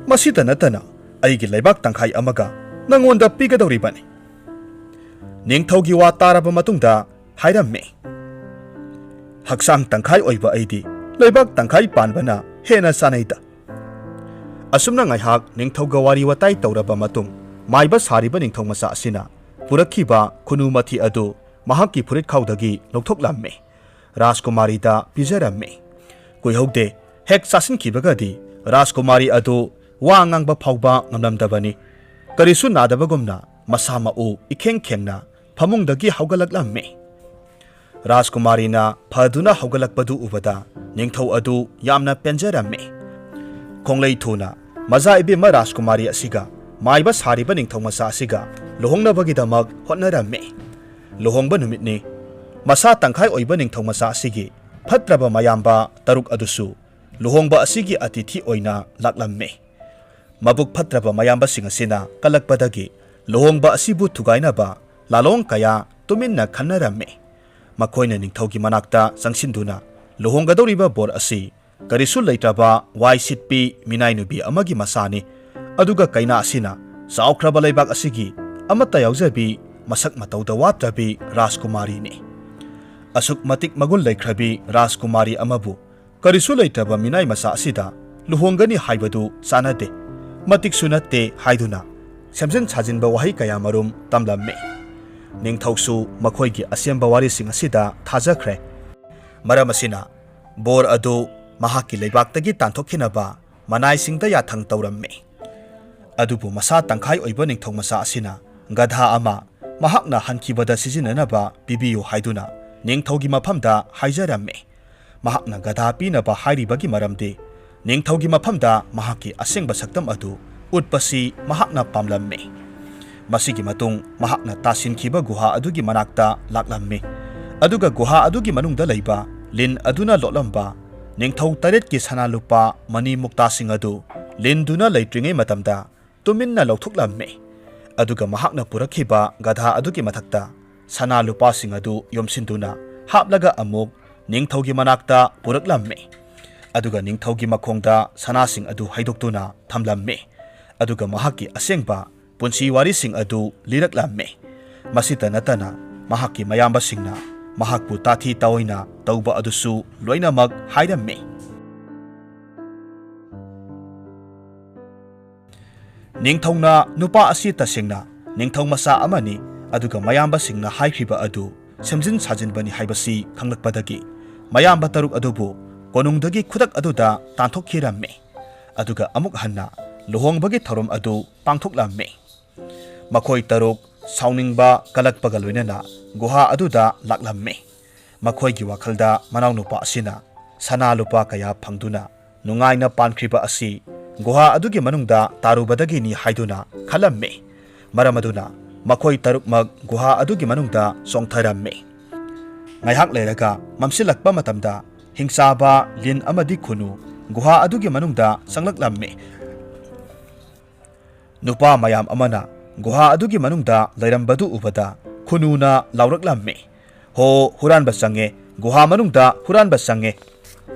ꯃꯁꯤꯇ ꯅꯠꯇꯅ ꯑꯩꯒꯤ ꯂꯩꯕꯥꯛ ꯇꯪꯈꯥꯏ ꯑꯃꯒ ꯅꯉꯣꯟꯗ ꯄꯤꯒꯗꯧꯔꯤꯕꯅꯤ"꯫ ꯅꯤꯡꯊꯧꯒꯤ ꯋꯥ ꯇꯥꯔꯕ ꯃꯇꯨꯡꯗ ꯍꯥꯏꯔꯝꯃꯤ, "ꯍꯛꯆꯥꯡ ꯇꯪꯈꯥꯏ ꯑꯣꯏꯕ ꯑꯩꯗꯤ ꯂꯩꯕꯥꯛ ꯇꯪꯈꯥꯏ ꯄꯥꯟꯕꯅ ꯍꯦꯟꯅ ꯆꯥꯅꯩꯗ"꯫ ꯑꯁꯨꯝꯅ ꯉꯥꯏꯍꯥꯛ ꯅꯤꯡꯊꯧꯒ ꯋꯥꯔꯤ ꯋꯥꯇꯥꯏ ꯇꯧꯔꯕ ꯃꯇꯨꯡ, ꯃꯥꯏꯕ ꯁꯥꯔꯤꯕ ꯅꯤꯡꯊꯧ ꯃꯆꯥ ꯑꯁꯤꯅ ꯄꯨꯔꯛꯈꯤꯕ ꯈꯨꯅꯨ ꯃꯊꯤ ꯑꯗꯨ ꯃꯍꯥꯛꯀꯤ ꯐꯨꯔꯤꯠꯈꯥꯎꯗꯒꯤ ꯂꯧꯊꯣꯛꯂꯝꯃꯤ꯫ ꯔꯥꯖꯀꯨꯃꯥꯔꯤꯗ ꯄꯤꯖꯔꯝꯃꯤ꯫ ꯀꯨꯏꯍꯧꯗꯦ, ꯍꯦꯛ ꯆꯥꯁꯤꯟꯈꯤꯕꯒꯗꯤ ꯔꯥꯖꯀꯨꯃꯥꯔꯤ ꯑꯗꯨ ꯋꯥ ꯉꯥꯡꯕ ꯐꯥꯎꯕ ꯉꯝꯂꯝꯗꯕꯅꯤ꯫ ꯀꯔꯤꯁꯨ ꯅꯥꯗꯕꯒꯨꯝꯅ ꯃꯁꯥ ꯃꯎ ꯏꯈꯦꯡ ꯈꯦꯡꯅ ꯐꯃꯨꯡꯗꯒꯤ ꯍꯧꯒꯠꯂꯛꯂꯝꯃꯤ꯫ ꯔꯥꯖꯀꯨꯃꯥꯔꯤꯅ ꯐꯗꯨꯅ ꯍꯧꯒꯠꯂꯛꯄꯗꯨ ꯎꯕꯗ ꯅꯤꯡꯊꯧ ꯑꯗꯨ ꯌꯥꯝꯅ ꯄꯦꯟꯖꯔꯝꯃꯤ꯫ ꯈꯣꯡꯂꯩ ꯊꯨꯅ ꯃꯆꯥ ꯏꯕꯦꯝꯃ ꯔꯥꯖꯀꯨꯃꯥꯔꯤ ꯑꯁꯤꯒ ꯃꯥꯏꯕ ꯁꯥꯔꯤꯕ ꯅꯤꯡꯊꯧ ꯃꯆꯥ ꯑꯁꯤꯒ ꯂꯨꯍꯣꯡꯅꯕꯒꯤꯗꯃꯛ ꯍꯣꯠꯅꯔꯝꯃꯤ꯫ ꯂꯨꯍꯣꯡꯕ ꯅꯨꯃꯤꯠꯅꯤ꯫ ꯃꯁꯥ ꯇꯪꯈꯥꯏ ꯑꯣꯏꯕ ꯅꯤꯡꯊꯧ ꯃꯆꯥ ꯑꯁꯤꯒꯤ ꯐꯠꯇ꯭ꯔꯕ ꯃꯌꯥꯝꯕ ꯇꯔꯨꯛ ꯑꯗꯨꯁꯨ ꯂꯨꯍꯣꯡꯕ ꯑꯁꯤꯒꯤ ꯑꯇꯤꯊꯤ ꯑꯣꯏꯅ ꯂꯥꯛꯂꯝꯃꯤ꯫ ꯃꯕꯨꯛ ꯐꯠꯇ꯭ꯔꯕ ꯃꯌꯥꯝꯕꯁꯤꯡ ꯑꯁꯤꯅ ꯀꯜꯂꯛꯄꯗꯒꯤ ꯂꯨꯍꯣꯡꯕ ꯑꯁꯤꯕꯨ ꯊꯨꯒꯥꯏꯅꯕ ꯂꯥꯂꯣꯡ ꯀꯌꯥ ꯇꯨꯃꯤꯟꯅ ꯈꯟꯅꯔꯝꯃꯤ꯫ ꯃꯈꯣꯏꯅ ꯅꯤꯡꯊꯧꯒꯤ ꯃꯅꯥꯛꯇ ꯆꯪꯁꯤꯟꯗꯨꯅ, "ꯂꯨꯍꯣꯡꯒꯗꯧꯔꯤꯕ ꯕꯣꯔ ꯑꯁꯤ ꯀꯔꯤꯁꯨ ꯂꯩꯇ꯭ꯔꯕ ꯋꯥꯏ ꯁꯤꯠꯄꯤ ꯃꯤꯅꯥꯏ ꯅꯨꯄꯤ ꯑꯃꯒꯤ ꯃꯆꯥꯅꯤ, ꯑꯗꯨꯒ ꯀꯩꯅꯥ ꯑꯁꯤꯅ ꯆꯥꯎꯈ꯭ꯔꯕ ꯂꯩꯕꯥꯛ ꯑꯁꯤꯒꯤ ꯑꯃꯠꯇ ꯌꯥꯎꯖꯕꯤ, ꯃꯁꯛ ꯃꯇꯧꯗ ꯋꯥꯠꯇ꯭ꯔꯕꯤ ꯔꯥꯖꯀꯨꯃꯥꯔꯤꯅꯤ꯫ ꯑꯁꯨꯛ ꯃꯇꯤꯛ ꯃꯒꯨꯟ ꯂꯩꯈ꯭ꯔꯕꯤ ꯔꯥꯖꯀꯨꯃꯥꯔꯤ ꯑꯃꯕꯨ ꯀꯔꯤꯁꯨ ꯂꯩꯇ꯭ꯔꯕ ꯃꯤꯅꯥꯏ ꯃꯆꯥ ꯑꯁꯤꯗ ꯂꯨꯍꯣꯡꯒꯅꯤ ꯍꯥꯏꯕꯗꯨ ꯆꯥꯅꯗꯦ, ꯃꯇꯤꯛꯁꯨ ꯅꯠꯇꯦ" ꯍꯥꯏꯗꯨꯅ ꯁꯦꯝꯖꯤꯟ ꯁꯥꯖꯤꯟꯕ ꯋꯥꯍꯩ ꯀꯌꯥ ꯃꯔꯨꯝ ꯇꯝꯂꯝꯃꯤ꯫ ꯅꯤꯡꯊꯧꯁꯨ ꯃꯈꯣꯏꯒꯤ ꯑꯁꯦꯝꯕ ꯋꯥꯔꯤꯁꯤꯡ ꯑꯁꯤꯗ ꯊꯥꯖꯈ꯭ꯔꯦ꯫ ꯃꯔꯝ ꯑꯁꯤꯅ ꯕꯣꯔ ꯑꯗꯨ ꯃꯍꯥꯛꯀꯤ ꯂꯩꯕꯥꯛꯇꯒꯤ ꯇꯥꯟꯊꯣꯛꯈꯤꯅꯕ ꯃꯅꯥꯏꯁꯤꯡꯗ ꯌꯥꯊꯪ ꯇꯧꯔꯝꯃꯤ꯫ ꯑꯗꯨꯕꯨ ꯃꯁꯥ ꯇꯪꯈꯥꯏ ꯑꯣꯏꯕ ꯅꯤꯡꯊꯧ ꯃꯆꯥ ꯑꯁꯤꯅ ꯒꯙꯥ ꯑꯃ ꯃꯍꯥꯛꯅ ꯍꯟꯈꯤꯕꯗ ꯁꯤꯖꯤꯟꯅꯅꯕ ꯄꯤꯕꯤꯌꯨ ꯍꯥꯏꯗꯨꯅ ꯅꯤꯡꯊꯧꯒꯤ ꯃꯐꯝꯗ ꯍꯥꯏꯖꯔꯝꯃꯤ꯫ ꯃꯍꯥꯛꯅ ꯒꯙꯥ ꯄꯤꯅꯕ ꯍꯥꯏꯔꯤꯕꯒꯤ ꯃꯔꯝꯗꯤ, ꯅꯤꯡꯊꯧꯒꯤ ꯃꯐꯝꯗ ꯃꯍꯥꯛꯀꯤ ꯑꯁꯦꯡꯕ ꯁꯛꯇꯝ ꯑꯗꯨ ꯎꯠꯄꯁꯤ ꯃꯍꯥꯛꯅ ꯄꯥꯝꯂꯝꯃꯤ꯫ ꯃꯁꯤꯒꯤ ꯃꯇꯨꯡ ꯃꯍꯥꯛꯅ ꯇꯥꯁꯤꯟꯈꯤꯕ ꯒꯨꯍꯥ ꯑꯗꯨꯒꯤ ꯃꯅꯥꯛꯇ ꯂꯥꯛꯂꯝꯃꯤ, ꯑꯗꯨꯒ ꯒꯨꯍꯥ ꯑꯗꯨꯒꯤ ꯃꯅꯨꯡꯗ ꯂꯩꯕ ꯂꯤꯟ ꯑꯗꯨꯅ ꯂꯣꯠꯂꯝꯕ ꯅꯤꯡꯊꯧ ꯇꯔꯦꯠꯀꯤ ꯁꯅꯥ ꯂꯨꯄꯥ ꯃꯅꯤ ꯃꯨꯛꯇꯥꯁꯤꯡ ꯑꯗꯨ ꯂꯤꯟꯗꯨꯅ ꯂꯩꯇ꯭ꯔꯤꯉꯩ ꯃꯇꯝꯗ ꯇꯨꯃꯤꯟꯅ ꯂꯧꯊꯣꯛꯂꯝꯃꯤ꯫ ꯑꯗꯨꯒ ꯃꯍꯥꯛꯅ ꯄꯨꯔꯛꯈꯤꯕ ꯒꯙꯥ ꯑꯗꯨꯒꯤ ꯃꯊꯛꯇ ꯁꯅꯥ ꯂꯨꯄꯥꯁꯤꯡ ꯑꯗꯨ ꯌꯣꯝꯁꯤꯟꯗꯨꯅ ꯍꯥꯞꯂꯒ ꯑꯃꯨꯛ ꯅꯤꯡꯊꯧꯒꯤ ꯃꯅꯥꯛꯇ ꯄꯨꯔꯛꯂꯝꯃꯤ꯫ ꯑꯗꯨꯒ ꯅꯤꯡꯊꯧꯒꯤ ꯃꯈꯣꯡꯗ ꯁꯅꯥꯁꯤꯡ ꯑꯗꯨ ꯍꯩꯗꯣꯛꯇꯨꯅ ꯊꯝꯂꯝꯃꯤ꯫ ꯑꯗꯨꯒ ꯃꯍꯥꯛꯀꯤ ꯑꯁꯦꯡꯕ ꯄꯨꯟꯁꯤ ꯋꯥꯔꯤꯁꯤꯡ ꯑꯗꯨ ꯂꯤꯔꯛꯂꯝꯃꯤ꯫ ꯃꯁꯤꯇ ꯅꯠꯇꯅ ꯃꯍꯥꯛꯀꯤ ꯃꯌꯥꯝꯕꯁꯤꯡꯅ ꯃꯍꯥꯛꯄꯨ ꯇꯥꯊꯤ ꯇꯥꯑꯣꯏꯅ ꯇꯧꯕ ꯑꯗꯨꯁꯨ ꯂꯣꯏꯅꯃꯛ ꯍꯥꯏꯔꯝꯃꯤ꯫ ꯅꯤꯡꯊꯧꯅ ꯅꯨꯄꯥ ꯑꯁꯤ ꯇꯁꯦꯡꯅ ꯅꯤꯡꯊꯧ ꯃꯆꯥ ꯑꯃꯅꯤ, ꯑꯗꯨꯒ ꯃꯌꯥꯝꯕꯁꯤꯡꯅ ꯍꯥꯏꯈ꯭ꯔꯤꯕ ꯑꯗꯨ ꯁꯦꯝꯖꯤꯟ ꯁꯥꯖꯤꯟꯕꯅꯤ ꯍꯥꯏꯕꯁꯤ ꯈꯪꯂꯛꯄꯗꯒꯤ ꯃꯌꯥꯝꯕ ꯇꯔꯨꯛ ꯑꯗꯨꯕꯨ ꯀꯣꯅꯨꯡꯗꯒꯤ ꯈꯨꯗꯛ ꯑꯗꯨꯗ ꯇꯥꯟꯊꯣꯛꯈꯤꯔꯝꯃꯤ꯫ ꯑꯗꯨꯒ ꯑꯃꯨꯛ ꯍꯟꯅ ꯂꯨꯍꯣꯡꯕꯒꯤ ꯊꯧꯔꯝ ꯑꯗꯨ ꯄꯥꯡꯊꯣꯛꯂꯝꯃꯤ꯫ ꯃꯈꯣꯏ ꯇꯔꯨꯛ ꯁꯥꯎꯅꯤꯡꯕ ꯀꯜꯂꯛꯄꯒ ꯂꯣꯏꯅꯅ ꯒꯨꯍꯥ ꯑꯗꯨꯗ ꯂꯥꯛꯂꯝꯃꯤ꯫ ꯃꯈꯣꯏꯒꯤ ꯋꯥꯈꯜꯗ ꯃꯅꯥꯎꯅꯨꯄꯥ ꯑꯁꯤꯅ ꯁꯅꯥ ꯂꯨꯄꯥ ꯀꯌꯥ ꯐꯪꯗꯨꯅ ꯅꯨꯡꯉꯥꯏꯅ ꯄꯥꯟꯈ꯭ꯔꯤꯕ ꯑꯁꯤ ꯒꯨꯍꯥ ꯑꯗꯨꯒꯤ ꯃꯅꯨꯡꯗ ꯇꯥꯔꯨꯕꯗꯒꯤꯅꯤ ꯍꯥꯏꯗꯨꯅ ꯈꯜꯂꯝꯃꯤ꯫ ꯃꯔꯝ ꯑꯗꯨꯅ ꯃꯈꯣꯏ ꯇꯔꯨꯛꯃꯛ ꯒꯨꯍꯥ ꯑꯗꯨꯒꯤ ꯃꯅꯨꯡꯗ ꯆꯣꯡꯊꯔꯝꯃꯤ꯫ ꯉꯥꯏꯍꯥꯛ ꯂꯩꯔꯒ ꯃꯝꯁꯤꯜꯂꯛꯄ ꯃꯇꯝꯗ ꯍꯤꯡꯆꯥꯕ, ꯂꯤꯟ ꯑꯃꯗꯤ ꯈꯨꯅꯨ ꯒꯨꯍꯥ ꯑꯗꯨꯒꯤ ꯃꯅꯨꯡꯗ ꯆꯪꯂꯛꯂꯝꯃꯤ꯫ ꯅꯨꯄꯥ ꯃꯌꯥꯝ ꯑꯃꯅ ꯒꯨꯍꯥ ꯑꯗꯨꯒꯤ ꯃꯅꯨꯡꯗ ꯂꯩꯔꯝꯕꯗꯨ ꯎꯕꯗ ꯈꯨꯅꯨꯅ ꯂꯥꯎꯔꯛꯂꯝꯃꯤ, ꯍꯣ, ꯍꯨꯔꯥꯟꯕ ꯆꯪꯉꯦ, ꯒꯨꯍꯥ ꯃꯅꯨꯡꯗ ꯍꯨꯔꯥꯟꯕ ꯆꯪꯉꯦ꯫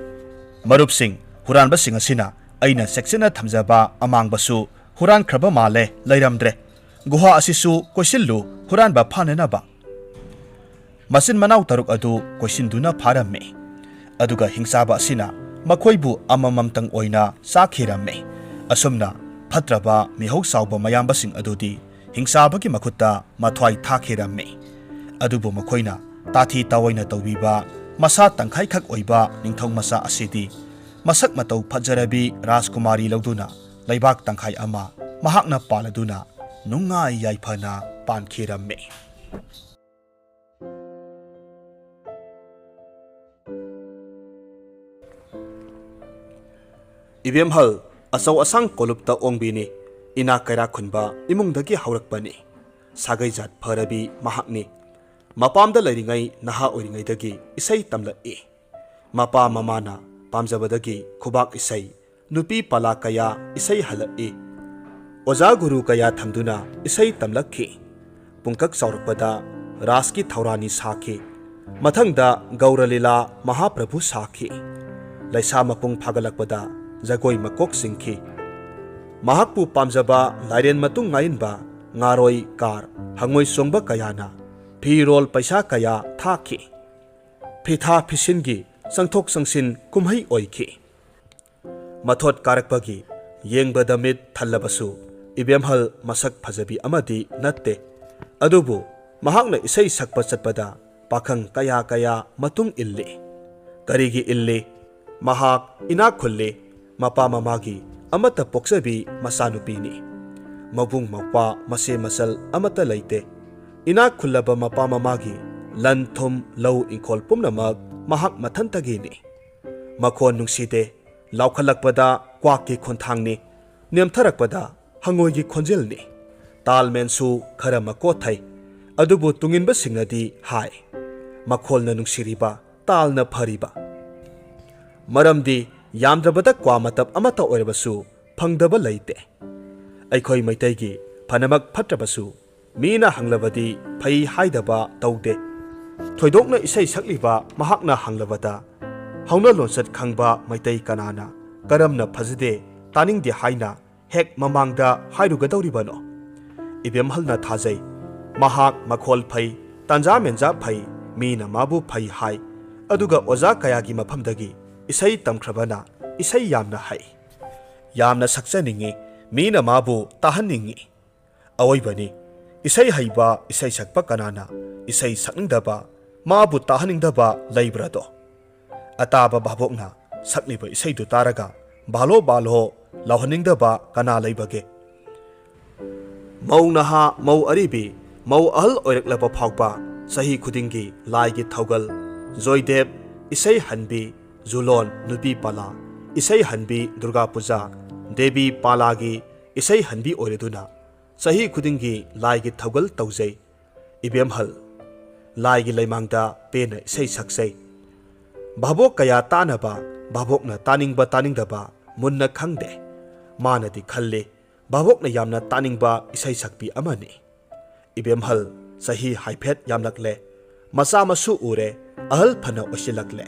ꯃꯔꯨꯞꯁꯤꯡ, ꯍꯨꯔꯥꯟꯕꯁꯤꯡ ꯑꯁꯤꯅ ꯑꯩꯅ ꯆꯦꯛꯁꯤꯟꯅ ꯊꯝꯖꯕ ꯑꯃꯥꯡꯕꯁꯨ ꯍꯨꯔꯥꯟꯈ꯭ꯔꯕ ꯃꯥꯜꯂꯦ, ꯂꯩꯔꯝꯗ꯭ꯔꯦ꯫ ꯒꯨꯍꯥ ꯑꯁꯤꯁꯨ ꯀꯣꯏꯁꯤꯜꯂꯨ, ꯍꯨꯔꯥꯟꯕ ꯐꯥꯅꯅꯕ꯫ ꯃꯆꯤꯟ ꯃꯅꯥꯎ ꯇꯔꯨꯛ ꯑꯗꯨ ꯀꯣꯏꯁꯤꯟꯗꯨꯅ ꯐꯥꯔꯝꯃꯤ꯫ ꯑꯗꯨꯒ ꯍꯤꯡꯆꯥꯕ ꯑꯁꯤꯅ ꯃꯈꯣꯏꯕꯨ ꯑꯃꯃꯝꯇꯪ ꯑꯣꯏꯅ ꯆꯥꯈꯤꯔꯝꯃꯤ꯫ ꯑꯁꯨꯝꯅ ꯐꯠꯇ꯭ꯔꯕ ꯃꯤꯍꯧ ꯆꯥꯎꯕ ꯃꯌꯥꯝꯕꯁꯤꯡ ꯑꯗꯨꯗꯤ ꯍꯤꯡꯆꯥꯕꯒꯤ ꯃꯈꯨꯠꯇ ꯃꯊ꯭ꯋꯥꯏ ꯊꯥꯈꯤꯔꯝꯃꯤ꯫ ꯑꯗꯨꯕꯨ ꯃꯈꯣꯏꯅ ꯇꯥꯊꯤ ꯇꯥꯑꯣꯏꯅ ꯇꯧꯕꯤꯕ ꯃꯁꯥ ꯇꯪꯈꯥꯏꯈꯛ ꯑꯣꯏꯕ ꯅꯤꯡꯊꯧ ꯃꯆꯥ ꯑꯁꯤꯗꯤ ꯃꯁꯛ ꯃꯇꯧ ꯐꯖꯔꯕꯤ ꯔꯥꯖꯀꯨꯃꯥꯔꯤ ꯂꯧꯗꯨꯅ ꯂꯩꯕꯥꯛ ꯇꯪꯈꯥꯏ ꯑꯃ ꯃꯍꯥꯛꯅ ꯄꯥꯜꯂꯗꯨꯅ ꯅꯨꯡꯉꯥꯏ ꯌꯥꯏꯐꯅ ꯄꯥꯟꯈꯤꯔꯝꯃꯤ꯫ ꯏꯕꯦꯝꯍꯜ ꯑꯆꯧ ꯑꯁꯥꯡ ꯀꯣꯂꯨꯞꯇ ꯑꯣꯡꯕꯤꯅꯤ꯫ ꯏꯅꯥꯛ ꯀꯩꯔꯥꯛ ꯈꯨꯟꯕ ꯏꯃꯨꯡꯗꯒꯤ ꯍꯧꯔꯛꯄꯅꯤ꯫ ꯁꯥꯒꯩ ꯖꯥꯠ ꯐꯔꯕꯤ ꯃꯍꯥꯛꯅꯤ꯫ ꯃꯄꯥꯝꯗ ꯂꯩꯔꯤꯉꯩ ꯅꯍꯥ ꯑꯣꯏꯔꯤꯉꯩꯗꯒꯤ ꯏꯁꯩ ꯇꯝꯂꯛꯏ꯫ ꯃꯄꯥ ꯃꯃꯥꯅ ꯄꯥꯝꯖꯕꯗꯒꯤ ꯈꯨꯕꯥꯛ ꯏꯁꯩ, ꯅꯨꯄꯤ ꯄꯂꯥ ꯀꯌꯥ ꯏꯁꯩ ꯍꯜꯂꯛꯏ꯫ ꯑꯣꯖꯥ ꯒꯨꯔꯨ ꯀꯌꯥ ꯊꯝꯗꯨꯅ ꯏꯁꯩ ꯇꯝꯂꯛꯈꯤ꯫ ꯄꯨꯡꯀꯛ ꯆꯥꯎꯔꯛꯄꯗ ꯔꯥꯁꯀꯤ ꯊꯧꯔꯥꯅꯤ ꯁꯥꯈꯤ꯫ ꯃꯊꯪꯗ ꯒꯧꯔ ꯂꯤꯂꯥ ꯃꯍꯥꯄ꯭ꯔꯚꯨ ꯁꯥꯈꯤ꯫ ꯂꯩꯁꯥ ꯃꯄꯨꯡ ꯐꯥꯒꯠꯂꯛꯄꯗ ꯖꯒꯣꯏ ꯃꯀꯣꯛ ꯆꯤꯡꯈꯤ꯫ ꯃꯍꯥꯛꯄꯨ ꯄꯥꯝꯖꯕ ꯂꯥꯏꯔꯦꯟ ꯃꯇꯨꯡ ꯉꯥꯏꯟꯕ ꯉꯥꯔꯣꯏ, ꯀꯥꯔ, ꯍꯪꯉꯣꯏ ꯆꯣꯡꯕ ꯀꯌꯥꯅ ꯐꯤꯔꯣꯜ ꯄꯩꯁꯥ ꯀꯌꯥ ꯊꯥꯈꯤ꯫ ꯐꯤꯊꯥ ꯐꯤꯁꯤꯟꯒꯤ ꯆꯪꯊꯣꯛ ꯆꯪꯁꯤꯟ ꯀꯨꯝꯍꯩ ꯑꯣꯏꯈꯤ꯫ ꯃꯊꯣꯠ ꯀꯥꯔꯛꯄꯒꯤ ꯌꯦꯡꯕꯗ ꯃꯤꯠ ꯊꯜꯂꯕꯁꯨ ꯏꯕꯦꯝꯍꯜ ꯃꯁꯛ ꯐꯖꯕꯤ ꯑꯃꯗꯤ ꯅꯠꯇꯦ꯫ ꯑꯗꯨꯕꯨ ꯃꯍꯥꯛꯅ ꯏꯁꯩ ꯁꯛꯄ ꯆꯠꯄꯗ ꯄꯥꯈꯪ ꯀꯌꯥ ꯀꯌꯥ ꯃꯇꯨꯡ ꯏꯜꯂꯤ꯫ ꯀꯔꯤꯒꯤ ꯏꯜꯂꯤ? ꯃꯍꯥꯛ ꯏꯅꯥꯛ ꯈꯨꯜꯂꯤ꯫ ꯃꯄꯥ ꯃꯃꯥꯒꯤ ꯑꯃꯠꯇ ꯄꯣꯛꯆꯕꯤ ꯃꯆꯥꯅꯨꯄꯤꯅꯤ꯫ ꯃꯕꯨꯡ ꯃꯧꯄ꯭ꯋꯥ ꯃꯆꯦ ꯃꯆꯜ ꯑꯃꯠꯇ ꯂꯩꯇꯦ꯫ ꯏꯅꯥꯛ ꯈꯨꯜꯂꯕ ꯃꯄꯥ ꯃꯃꯥꯒꯤ ꯂꯟ ꯊꯨꯝ ꯂꯧ ꯏꯪꯈꯣꯜ ꯄꯨꯝꯅꯃꯛ ꯃꯍꯥꯛ ꯃꯊꯟꯇꯒꯤꯅꯤ꯫ ꯃꯈꯣꯟ ꯅꯨꯡꯁꯤꯗꯦ꯫ ꯂꯥꯎꯈꯠꯂꯛꯄꯗ ꯀ꯭ꯋꯥꯛꯀꯤ ꯈꯣꯟꯊꯥꯡꯅꯤ꯫ ꯅꯦꯝꯊꯔꯛꯄꯗ ꯍꯪꯉꯣꯏꯒꯤ ꯈꯣꯟꯖꯦꯜꯅꯤ꯫ ꯇꯥꯜꯃꯦꯟꯁꯨ ꯈꯔ ꯃꯀꯣꯠꯊꯩ꯫ ꯑꯗꯨꯕꯨ ꯇꯨꯡꯏꯟꯕꯁꯤꯡꯅꯗꯤ ꯍꯥꯏ, "ꯃꯈꯣꯜꯅ ꯅꯨꯡꯁꯤꯔꯤꯕ, ꯇꯥꯜꯅ ꯐꯔꯤꯕ"꯫ ꯃꯔꯝꯗꯤ ꯌꯥꯝꯗ꯭ꯔꯕꯗ ꯀ꯭ꯋꯥ ꯃꯇꯞ ꯑꯃꯠꯇ ꯑꯣꯏꯔꯕꯁꯨ ꯐꯪꯗꯕ ꯂꯩꯇꯦ꯫ ꯑꯩꯈꯣꯏ ꯃꯩꯇꯩꯒꯤ ꯐꯅꯃꯛ ꯐꯠꯇ꯭ꯔꯕꯁꯨ ꯃꯤꯅ ꯍꯪꯂꯕꯗꯤ ꯐꯩ ꯍꯥꯏꯗꯕ ꯇꯧꯗꯦ꯫ ꯊꯣꯏꯗꯣꯛꯅ ꯏꯁꯩ ꯁꯛꯂꯤꯕ ꯃꯍꯥꯛꯅ ꯍꯪꯂꯕꯗ, ꯍꯧꯅ ꯂꯣꯟꯆꯠ ꯈꯪꯕ ꯃꯩꯇꯩ ꯀꯅꯥꯅ ꯀꯔꯝꯅ ꯐꯖꯗꯦ, ꯇꯥꯅꯤꯡꯗꯦ ꯍꯥꯏꯅ ꯍꯦꯛ ꯃꯃꯥꯡꯗ ꯍꯥꯏꯔꯨꯒꯗꯧꯔꯤꯕꯅꯣ? ꯏꯕꯦꯝꯍꯜꯅ ꯊꯥꯖꯩ, ꯃꯍꯥꯛ ꯃꯈꯣꯜ ꯐꯩ, ꯇꯥꯟꯖꯥ ꯃꯦꯟꯖꯥ ꯐꯩ, ꯃꯤꯅ ꯃꯥꯕꯨ ꯐꯩ ꯍꯥꯏ꯫ ꯑꯗꯨꯒ ꯑꯣꯖꯥ ꯀꯌꯥꯒꯤ ꯃꯐꯝꯗꯒꯤ ꯏꯁꯩ ꯇꯝꯈ꯭ꯔꯕꯅ ꯏꯁꯩ ꯌꯥꯝꯅ ꯍꯩ꯫ ꯌꯥꯝꯅ ꯁꯛꯆꯅꯤꯡꯏ, ꯃꯤꯅ ꯃꯥꯕꯨ ꯇꯥꯍꯟꯅꯤꯡꯏ꯫ ꯑꯋꯣꯏꯕꯅꯤ, ꯏꯁꯩ ꯍꯩꯕ ꯏꯁꯩ ꯁꯛꯄ ꯀꯅꯥꯅ ꯏꯁꯩ ꯁꯛꯅꯤꯡꯗꯕ, ꯃꯥꯕꯨ ꯇꯥꯍꯟꯅꯤꯡꯗꯕ ꯂꯩꯕ꯭ꯔꯥꯗꯣ? ꯑꯇꯥꯕ ꯚꯥꯕꯣꯛꯅ ꯁꯛꯂꯤꯕ ꯏꯁꯩꯗꯨ ꯇꯥꯔꯒ ꯚꯥꯂꯣ ꯚꯥꯂꯣ ꯂꯥꯎꯍꯟꯅꯤꯡꯗꯕ ꯀꯅꯥ ꯂꯩꯕꯒꯦ? ꯃꯧ ꯅꯍꯥ, ꯃꯧ ꯑꯔꯤꯕꯤ, ꯃꯧ ꯑꯍꯜ ꯑꯣꯏꯔꯛꯂꯕ ꯐꯥꯎꯕ ꯆꯍꯤ ꯈꯨꯗꯤꯡꯒꯤ ꯂꯥꯏꯒꯤ ꯊꯧꯒꯜ, ꯖꯣꯏꯗꯦꯕ, ꯏꯁꯩ ꯍꯟꯕꯤ, ꯖꯨꯂꯣꯟ, ꯅꯨꯄꯤ ꯄꯥꯂꯥ, ꯏꯁꯩ ꯍꯟꯕꯤ, ꯗꯨꯔꯒꯥ ꯄꯨꯖꯥ, ꯗꯦꯕꯤ ꯄꯥꯂꯥꯒꯤ ꯏꯁꯩ ꯍꯟꯕꯤ ꯑꯣꯏꯔꯗꯨꯅ ꯆꯍꯤ ꯈꯨꯗꯤꯡꯒꯤ ꯂꯥꯏꯒꯤ ꯊꯧꯒꯜ ꯇꯧꯖꯩ꯫ ꯏꯕꯦꯝꯍꯜ, ꯂꯥꯏꯒꯤ ꯂꯩꯃꯥꯡꯗ ꯄꯦꯟꯅ ꯏꯁꯩ ꯁꯛꯆꯩ꯫ ꯚꯥꯕꯣꯛ ꯀꯌꯥ ꯇꯥꯅꯕ, ꯚꯥꯕꯣꯛꯅ ꯇꯥꯅꯤꯡꯕ ꯇꯥꯅꯤꯡꯗꯕ ꯃꯨꯟꯅ ꯈꯪꯗꯦ꯫ ꯃꯥꯅꯗꯤ ꯈꯜꯂꯤ, ꯚꯥꯕꯣꯛꯅ ꯌꯥꯝꯅ ꯇꯥꯅꯤꯡꯕ ꯏꯁꯩ ꯁꯛꯄꯤ ꯑꯃꯅꯤ꯫ ꯏꯕꯦꯝꯍꯜ, ꯆꯍꯤ ꯍꯥꯏꯐꯦꯠ ꯌꯥꯝꯂꯛꯂꯦ, ꯃꯆꯥ ꯃꯁꯨ ꯎꯔꯦ, ꯑꯍꯜ ꯐꯅ ꯑꯣꯏꯁꯤꯜꯂꯛꯂꯦ꯫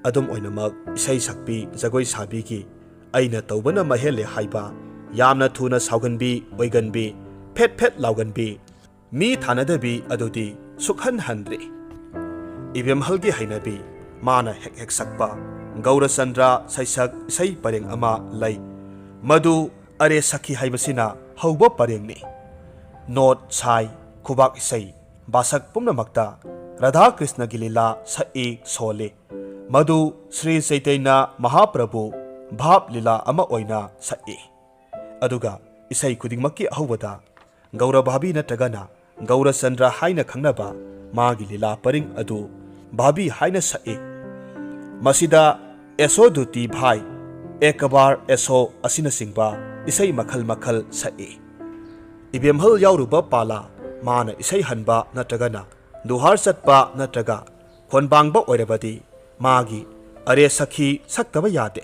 ꯑꯗꯨꯝ ꯑꯣꯏꯅꯃꯛ, ꯏꯁꯩ ꯁꯛꯄꯤ, ꯖꯒꯣꯏ ꯁꯥꯕꯤꯒꯤ ꯑꯩꯅ ꯇꯧꯕꯅ ꯃꯍꯦꯜꯂꯦ ꯍꯥꯏꯕ, ꯌꯥꯝꯅ ꯊꯨꯅ ꯁꯥꯎꯒꯟꯕꯤ, ꯑꯣꯏꯒꯟꯕꯤ, ꯐꯦꯠ ꯐꯦꯠ ꯂꯥꯎꯒꯟꯕꯤ, ꯃꯤ ꯊꯥꯅꯗꯕꯤ ꯑꯗꯨꯗꯤ ꯁꯨꯛꯍꯟꯍꯟꯗ꯭ꯔꯤ꯫ ꯏꯕꯦꯝꯍꯜꯒꯤ ꯍꯩꯅꯕꯤ, ꯃꯥꯅ ꯍꯦꯛ ꯍꯦꯛ ꯁꯛꯄ ꯒꯧꯔꯆꯟꯗ꯭ꯔ ꯁꯩꯁꯛ ꯏꯁꯩ ꯄꯔꯦꯡ ꯑꯃ ꯂꯩ꯫ ꯃꯗꯨ ꯑꯔꯦ ꯁꯈꯤ ꯍꯥꯏꯕꯁꯤꯅ ꯍꯧꯕ ꯄꯔꯦꯡꯅꯤ꯫ ꯅꯣꯠ, ꯁꯥꯏ, ꯈꯨꯕꯥꯛ ꯏꯁꯩ, ꯕꯥꯁꯛ ꯄꯨꯝꯅꯃꯛꯇ ꯔꯥꯙꯥ ꯀ꯭ꯔꯤꯁꯅꯒꯤ ꯂꯤꯂꯥ ꯁꯛꯏ ꯁꯣꯜꯂꯤ꯫ ꯃꯗꯨ ꯁ꯭ꯔꯤ ꯆꯩꯇꯟꯌ ꯃꯍꯥꯄ꯭ꯔꯚꯨ ꯚꯥꯕ ꯂꯤꯂꯥ ꯑꯃ ꯑꯣꯏꯅ ꯁꯛꯏ꯫ ꯑꯗꯨꯒ ꯏꯁꯩ ꯈꯨꯗꯤꯡꯃꯛꯀꯤ ꯑꯍꯧꯕꯗ ꯒꯧꯔ ꯚꯥꯕꯤ ꯅꯠꯇ꯭ꯔꯒꯅ ꯒꯧꯔꯆꯟꯗ꯭ꯔ ꯍꯥꯏꯅ ꯈꯪꯅꯕ ꯃꯥꯒꯤ ꯂꯤꯂꯥ ꯄꯔꯤꯡ ꯑꯗꯨ ꯚꯥꯕꯤ ꯍꯥꯏꯅ ꯁꯛꯏ꯫ ꯃꯁꯤꯗ ꯑꯦꯁꯣ ꯗꯨꯇꯤ ꯚꯥꯏ, ꯑꯦꯀꯕꯥꯔ ꯑꯦꯁꯣ ꯑꯁꯤꯅꯆꯤꯡꯕ ꯏꯁꯩ ꯃꯈꯜ ꯃꯈꯜ ꯁꯛꯏ꯫ ꯏꯕꯦꯝꯍꯜ ꯌꯥꯎꯔꯨꯕ ꯄꯥꯂꯥ, ꯃꯥꯅ ꯏꯁꯩ ꯍꯟꯕ ꯅꯠꯇ꯭ꯔꯒꯅ ꯗꯨꯍꯥꯔ ꯆꯠꯄ ꯅꯠꯇ꯭ꯔꯒ ꯈꯣꯟꯕꯥꯡꯕ ꯑꯣꯏꯔꯕꯗꯤ ꯃꯥꯒꯤ ꯑꯔꯦ ꯁꯈꯤ ꯁꯛꯇꯕ ꯌꯥꯗꯦ꯫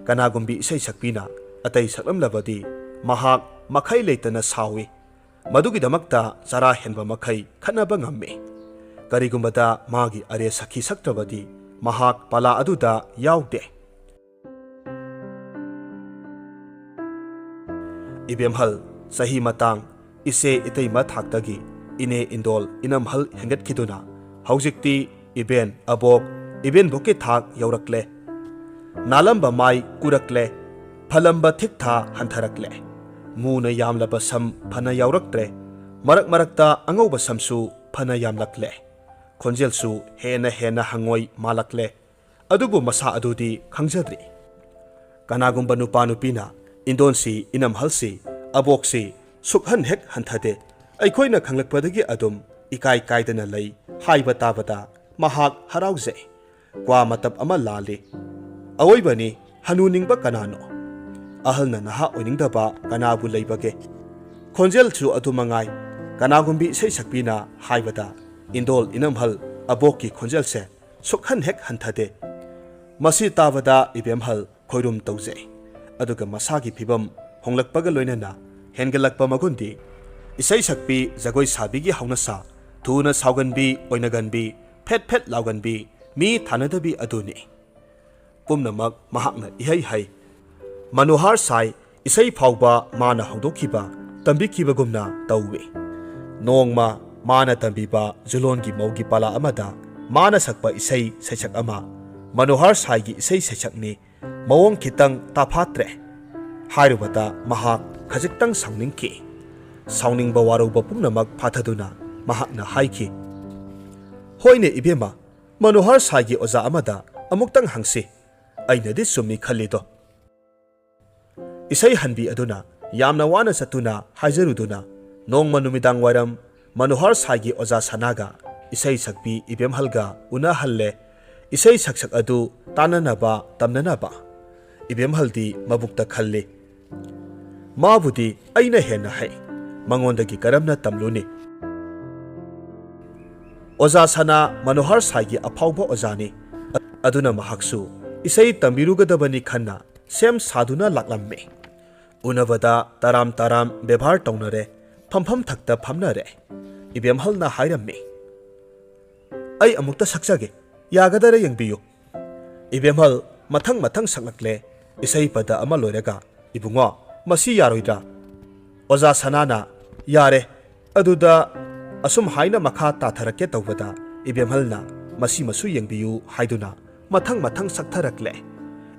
ꯀꯅꯥꯒꯨꯝꯕꯤ ꯏꯁꯩ ꯁꯛꯄꯤꯅ ꯑꯇꯩ ꯁꯛꯂꯝꯂꯕꯗꯤ ꯃꯍꯥꯛ ꯃꯈꯩ ꯂꯩꯇꯅ ꯁꯥꯎꯏ꯫ ꯃꯗꯨꯒꯤꯗꯃꯛꯇ ꯆꯔꯥ ꯍꯦꯟꯕ ꯃꯈꯩ ꯈꯠꯅꯕ ꯉꯝꯃꯤ꯫ ꯀꯔꯤꯒꯨꯝꯕꯗ ꯃꯥꯒꯤ ꯑꯔꯦ ꯁꯛꯈꯤ ꯁꯛꯇ꯭ꯔꯕꯗꯤ ꯃꯍꯥꯛ ꯄꯂꯥ ꯑꯗꯨꯗ ꯌꯥꯎꯗꯦ꯫ ꯏꯕꯦꯝꯍꯜ ꯆꯍꯤ ꯃꯇꯥꯡ ꯏꯆꯦ ꯏꯇꯩꯃ ꯊꯥꯛꯇꯒꯤ ꯏꯅꯦ ꯏꯟꯗꯣꯜ ꯏꯅꯝꯍꯜ ꯍꯦꯟꯒꯠꯈꯤꯗꯨꯅ ꯍꯧꯖꯤꯛꯇꯤ ꯏꯕꯦꯟ ꯑꯕꯣꯛ ꯏꯕꯦꯟꯕꯣꯛꯀꯤ ꯊꯥꯛ ꯌꯧꯔꯛꯂꯦ꯫ ꯅꯥꯜꯂꯝꯕ ꯃꯥꯏ ꯀꯨꯔꯛꯂꯦ꯫ ꯐꯜꯂꯝꯕ ꯊꯤꯛ ꯊꯥ ꯍꯟꯊꯔꯛꯂꯦ꯫ ꯃꯨꯅ ꯌꯥꯝꯂꯕ ꯁꯝ ꯐꯅ ꯌꯥꯎꯔꯛꯇ꯭ꯔꯦ꯫ ꯃꯔꯛ ꯃꯔꯛꯇ ꯑꯉꯧꯕ ꯁꯝꯁꯨ ꯐꯅ ꯌꯥꯝꯂꯛꯂꯦ꯫ ꯈꯣꯟꯖꯦꯜꯁꯨ ꯍꯦꯟꯅ ꯍꯦꯟꯅ ꯍꯪꯉꯣꯏ ꯃꯥꯜꯂꯛꯂꯦ꯫ ꯑꯗꯨꯕꯨ ꯃꯁꯥ ꯑꯗꯨꯗꯤ ꯈꯪꯖꯗ꯭ꯔꯤ꯫ ꯀꯅꯥꯒꯨꯝꯕ ꯅꯨꯄꯥ ꯅꯨꯄꯤꯅ ꯏꯟꯗꯣꯟꯁꯤ, ꯏꯅꯝꯍꯜꯁꯤ, ꯑꯕꯣꯛꯁꯤ ꯁꯨꯛꯍꯟ ꯍꯦꯛ ꯍꯟꯊꯗꯦ꯫ ꯑꯩꯈꯣꯏꯅ ꯈꯪꯂꯛꯄꯗꯒꯤ ꯑꯗꯨꯝ ꯏꯀꯥꯏ ꯀꯥꯏꯗꯅ ꯂꯩ ꯍꯥꯏꯕ ꯇꯥꯕꯗ ꯃꯍꯥꯛ ꯍꯔꯥꯎꯖꯩ꯫ ꯀ꯭ꯋꯥ ꯃꯇꯞ ꯑꯃ ꯂꯥꯜꯂꯤ꯫ ꯑꯋꯣꯏꯕꯅꯤ, ꯍꯅꯨꯅꯤꯡꯕ ꯀꯅꯥꯅꯣ? ꯑꯍꯜꯅ ꯅꯍꯥ ꯑꯣꯏꯅꯤꯡꯗꯕ ꯀꯅꯥꯕꯨ ꯂꯩꯕꯒꯦ? ꯈꯣꯟꯖꯦꯜꯁꯨ ꯑꯗꯨ ꯃꯉꯥꯏ꯫ ꯀꯅꯥꯒꯨꯝꯕꯤ ꯏꯁꯩ ꯁꯛꯄꯤꯅ ꯍꯥꯏꯕꯗ ꯏꯟꯗꯣꯜ ꯏꯅꯝꯍꯜ ꯑꯕꯣꯛꯀꯤ ꯈꯣꯟꯖꯦꯜꯁꯦ ꯁꯨꯛꯍꯟ ꯍꯦꯛ ꯍꯟꯊꯗꯦ꯫ ꯃꯁꯤ ꯇꯥꯕꯗ ꯏꯕꯦꯝꯍꯜ ꯈꯣꯏꯔꯨꯝ ꯇꯧꯖꯩ꯫ ꯑꯗꯨꯒ ꯃꯁꯥꯒꯤ ꯐꯤꯕꯝ ꯍꯣꯡꯂꯛꯄꯒ ꯂꯣꯏꯅꯅ ꯍꯦꯟꯒꯠꯂꯛꯄ ꯃꯒꯨꯟꯗꯤ ꯏꯁꯩ ꯁꯛꯄꯤ, ꯖꯒꯣꯏ ꯁꯥꯕꯤꯒꯤ ꯍꯧꯅꯁꯥ, ꯊꯨꯅ ꯁꯥꯎꯒꯟꯕꯤ, ꯑꯣꯏꯅꯒꯟꯕꯤ, ꯐꯦꯠ ꯐꯦꯠ ꯂꯥꯎꯒꯟꯕꯤ, ꯃꯤ ꯊꯥꯅꯗꯕꯤ ꯑꯗꯨꯅꯤ꯫ ꯄꯨꯝꯅꯃꯛ ꯃꯍꯥꯛꯅ ꯏꯍꯩ ꯍꯩ꯫ ꯃꯅꯣꯍꯔ ꯁꯥꯏ ꯏꯁꯩ ꯐꯥꯎꯕ ꯃꯥꯅ ꯍꯧꯗꯣꯛꯈꯤꯕ, ꯇꯝꯕꯤꯈꯤꯕꯒꯨꯝꯅ ꯇꯧꯏ꯫ ꯅꯣꯡꯃ ꯃꯥꯅ ꯇꯝꯕꯤꯕ ꯖꯨꯂꯣꯟꯒꯤ ꯃꯧꯒꯤ ꯄꯂꯥ ꯑꯃꯗ ꯃꯥꯅ ꯁꯛꯄ ꯏꯁꯩ ꯁꯩꯁꯛ ꯑꯃ ꯃꯅꯣꯍꯔ ꯁꯥꯏꯒꯤ ꯏꯁꯩ ꯁꯩꯁꯛꯅꯤ꯫ ꯃꯑꯣꯡ ꯈꯤꯇꯪ ꯇꯥꯐꯥꯠꯇ꯭ꯔꯦ ꯍꯥꯏꯔꯨꯕꯗ ꯃꯍꯥꯛ ꯈꯖꯤꯛꯇꯪ ꯁꯥꯎꯅꯤꯡꯈꯤ꯫ ꯁꯥꯎꯅꯤꯡꯕ ꯋꯥꯔꯧꯕ ꯄꯨꯝꯅꯃꯛ ꯐꯥꯊꯗꯨꯅ ꯃꯍꯥꯛꯅ ꯍꯥꯏꯈꯤ, "ꯍꯣꯏꯅꯦ ꯏꯕꯦꯝꯃ, ꯃꯅꯣꯍꯔ ꯁꯥꯏꯒꯤ ꯑꯣꯖꯥ ꯑꯃꯗ ꯑꯃꯨꯛꯇꯪ ꯍꯪꯁꯤ꯫ ꯑꯩꯅꯗꯤ ꯆꯨꯝꯃꯤ ꯈꯜꯂꯤꯗꯣ꯫" ꯏꯁꯩ ꯍꯟꯕꯤ ꯑꯗꯨꯅ ꯌꯥꯝꯅ ꯋꯥꯅ ꯆꯠꯇꯨꯅ ꯍꯥꯏꯖꯔꯨꯗꯨꯅ ꯅꯣꯡꯃ ꯅꯨꯃꯤꯗꯥꯡ ꯋꯥꯏꯔꯝ ꯃꯅꯣꯍꯔ ꯁꯥꯏꯒꯤ ꯑꯣꯖꯥ ꯁꯅꯥꯒ ꯏꯁꯩ ꯁꯛꯄꯤ ꯏꯕꯦꯝꯍꯜꯒ ꯎꯅꯍꯜꯂꯦ꯫ ꯏꯁꯩ ꯁꯛꯁꯛ ꯑꯗꯨ ꯇꯥꯅꯅꯕ, ꯇꯝꯅꯅꯕ꯫ ꯏꯕꯦꯝꯍꯜꯗꯤ ꯃꯕꯨꯛꯇ ꯈꯜꯂꯤ, "ꯃꯥꯕꯨꯗꯤ ꯑꯩꯅ ꯍꯦꯟꯅ ꯍꯩ꯫ ꯃꯉꯣꯟꯗꯒꯤ ꯀꯔꯝꯅ ꯇꯝꯂꯨꯅꯤ?" ꯑꯣꯖꯥ ꯁꯅꯥ ꯃꯅꯣꯍꯔ ꯁꯥꯏꯒꯤ ꯑꯐꯥꯎꯕ ꯑꯣꯖꯥꯅꯤ꯫ ꯑꯗꯨꯅ ꯃꯍꯥꯛꯁꯨ ꯏꯁꯩ ꯇꯝꯕꯤꯔꯨꯒꯗꯕꯅꯤ ꯈꯟꯅ ꯁꯦꯝ ꯁꯥꯗꯨꯅ ꯂꯥꯛꯂꯝꯃꯤ꯫ ꯎꯅꯕꯗ ꯇꯔꯥꯝ ꯇꯔꯥꯝ ꯕꯦꯕꯥꯔ ꯇꯧꯅꯔꯦ, ꯐꯝꯐꯝ ꯊꯛꯇ ꯐꯝꯅꯔꯦ꯫ ꯏꯕꯦꯝꯍꯜꯅ ꯍꯥꯏꯔꯝꯃꯤ, ꯑꯩ ꯑꯃꯨꯛꯇ ꯁꯛꯆꯒꯦ꯫ ꯌꯥꯒꯗꯔ ꯌꯦꯡꯕꯤꯌꯨ꯫ ꯏꯕꯦꯝꯍꯜ ꯃꯊꯪ ꯃꯊꯪ ꯁꯛꯂꯛꯂꯦ꯫ ꯏꯁꯩ ꯄꯗ ꯑꯃ ꯂꯣꯏꯔꯒ, "ꯏꯕꯨꯡꯉꯣ, ꯃꯁꯤ ꯌꯥꯔꯣꯏꯗ꯭ꯔꯥ?" ꯑꯣꯖꯥ ꯁꯅꯥꯅ, "ꯌꯥꯔꯦ, ꯑꯗꯨꯗ" ꯑꯁꯨꯝ ꯍꯥꯏꯅ ꯃꯈꯥ ꯇꯥꯊꯔꯛꯀꯦ ꯇꯧꯕꯗ, ꯏꯕꯦꯝꯍꯜꯅ "ꯃꯁꯤꯃꯁꯨ ꯌꯦꯡꯕꯤꯌꯨ" ꯍꯥꯏꯗꯨꯅ ꯃꯊꯪ ꯃꯊꯪ ꯁꯛꯊꯔꯛꯂꯦ꯫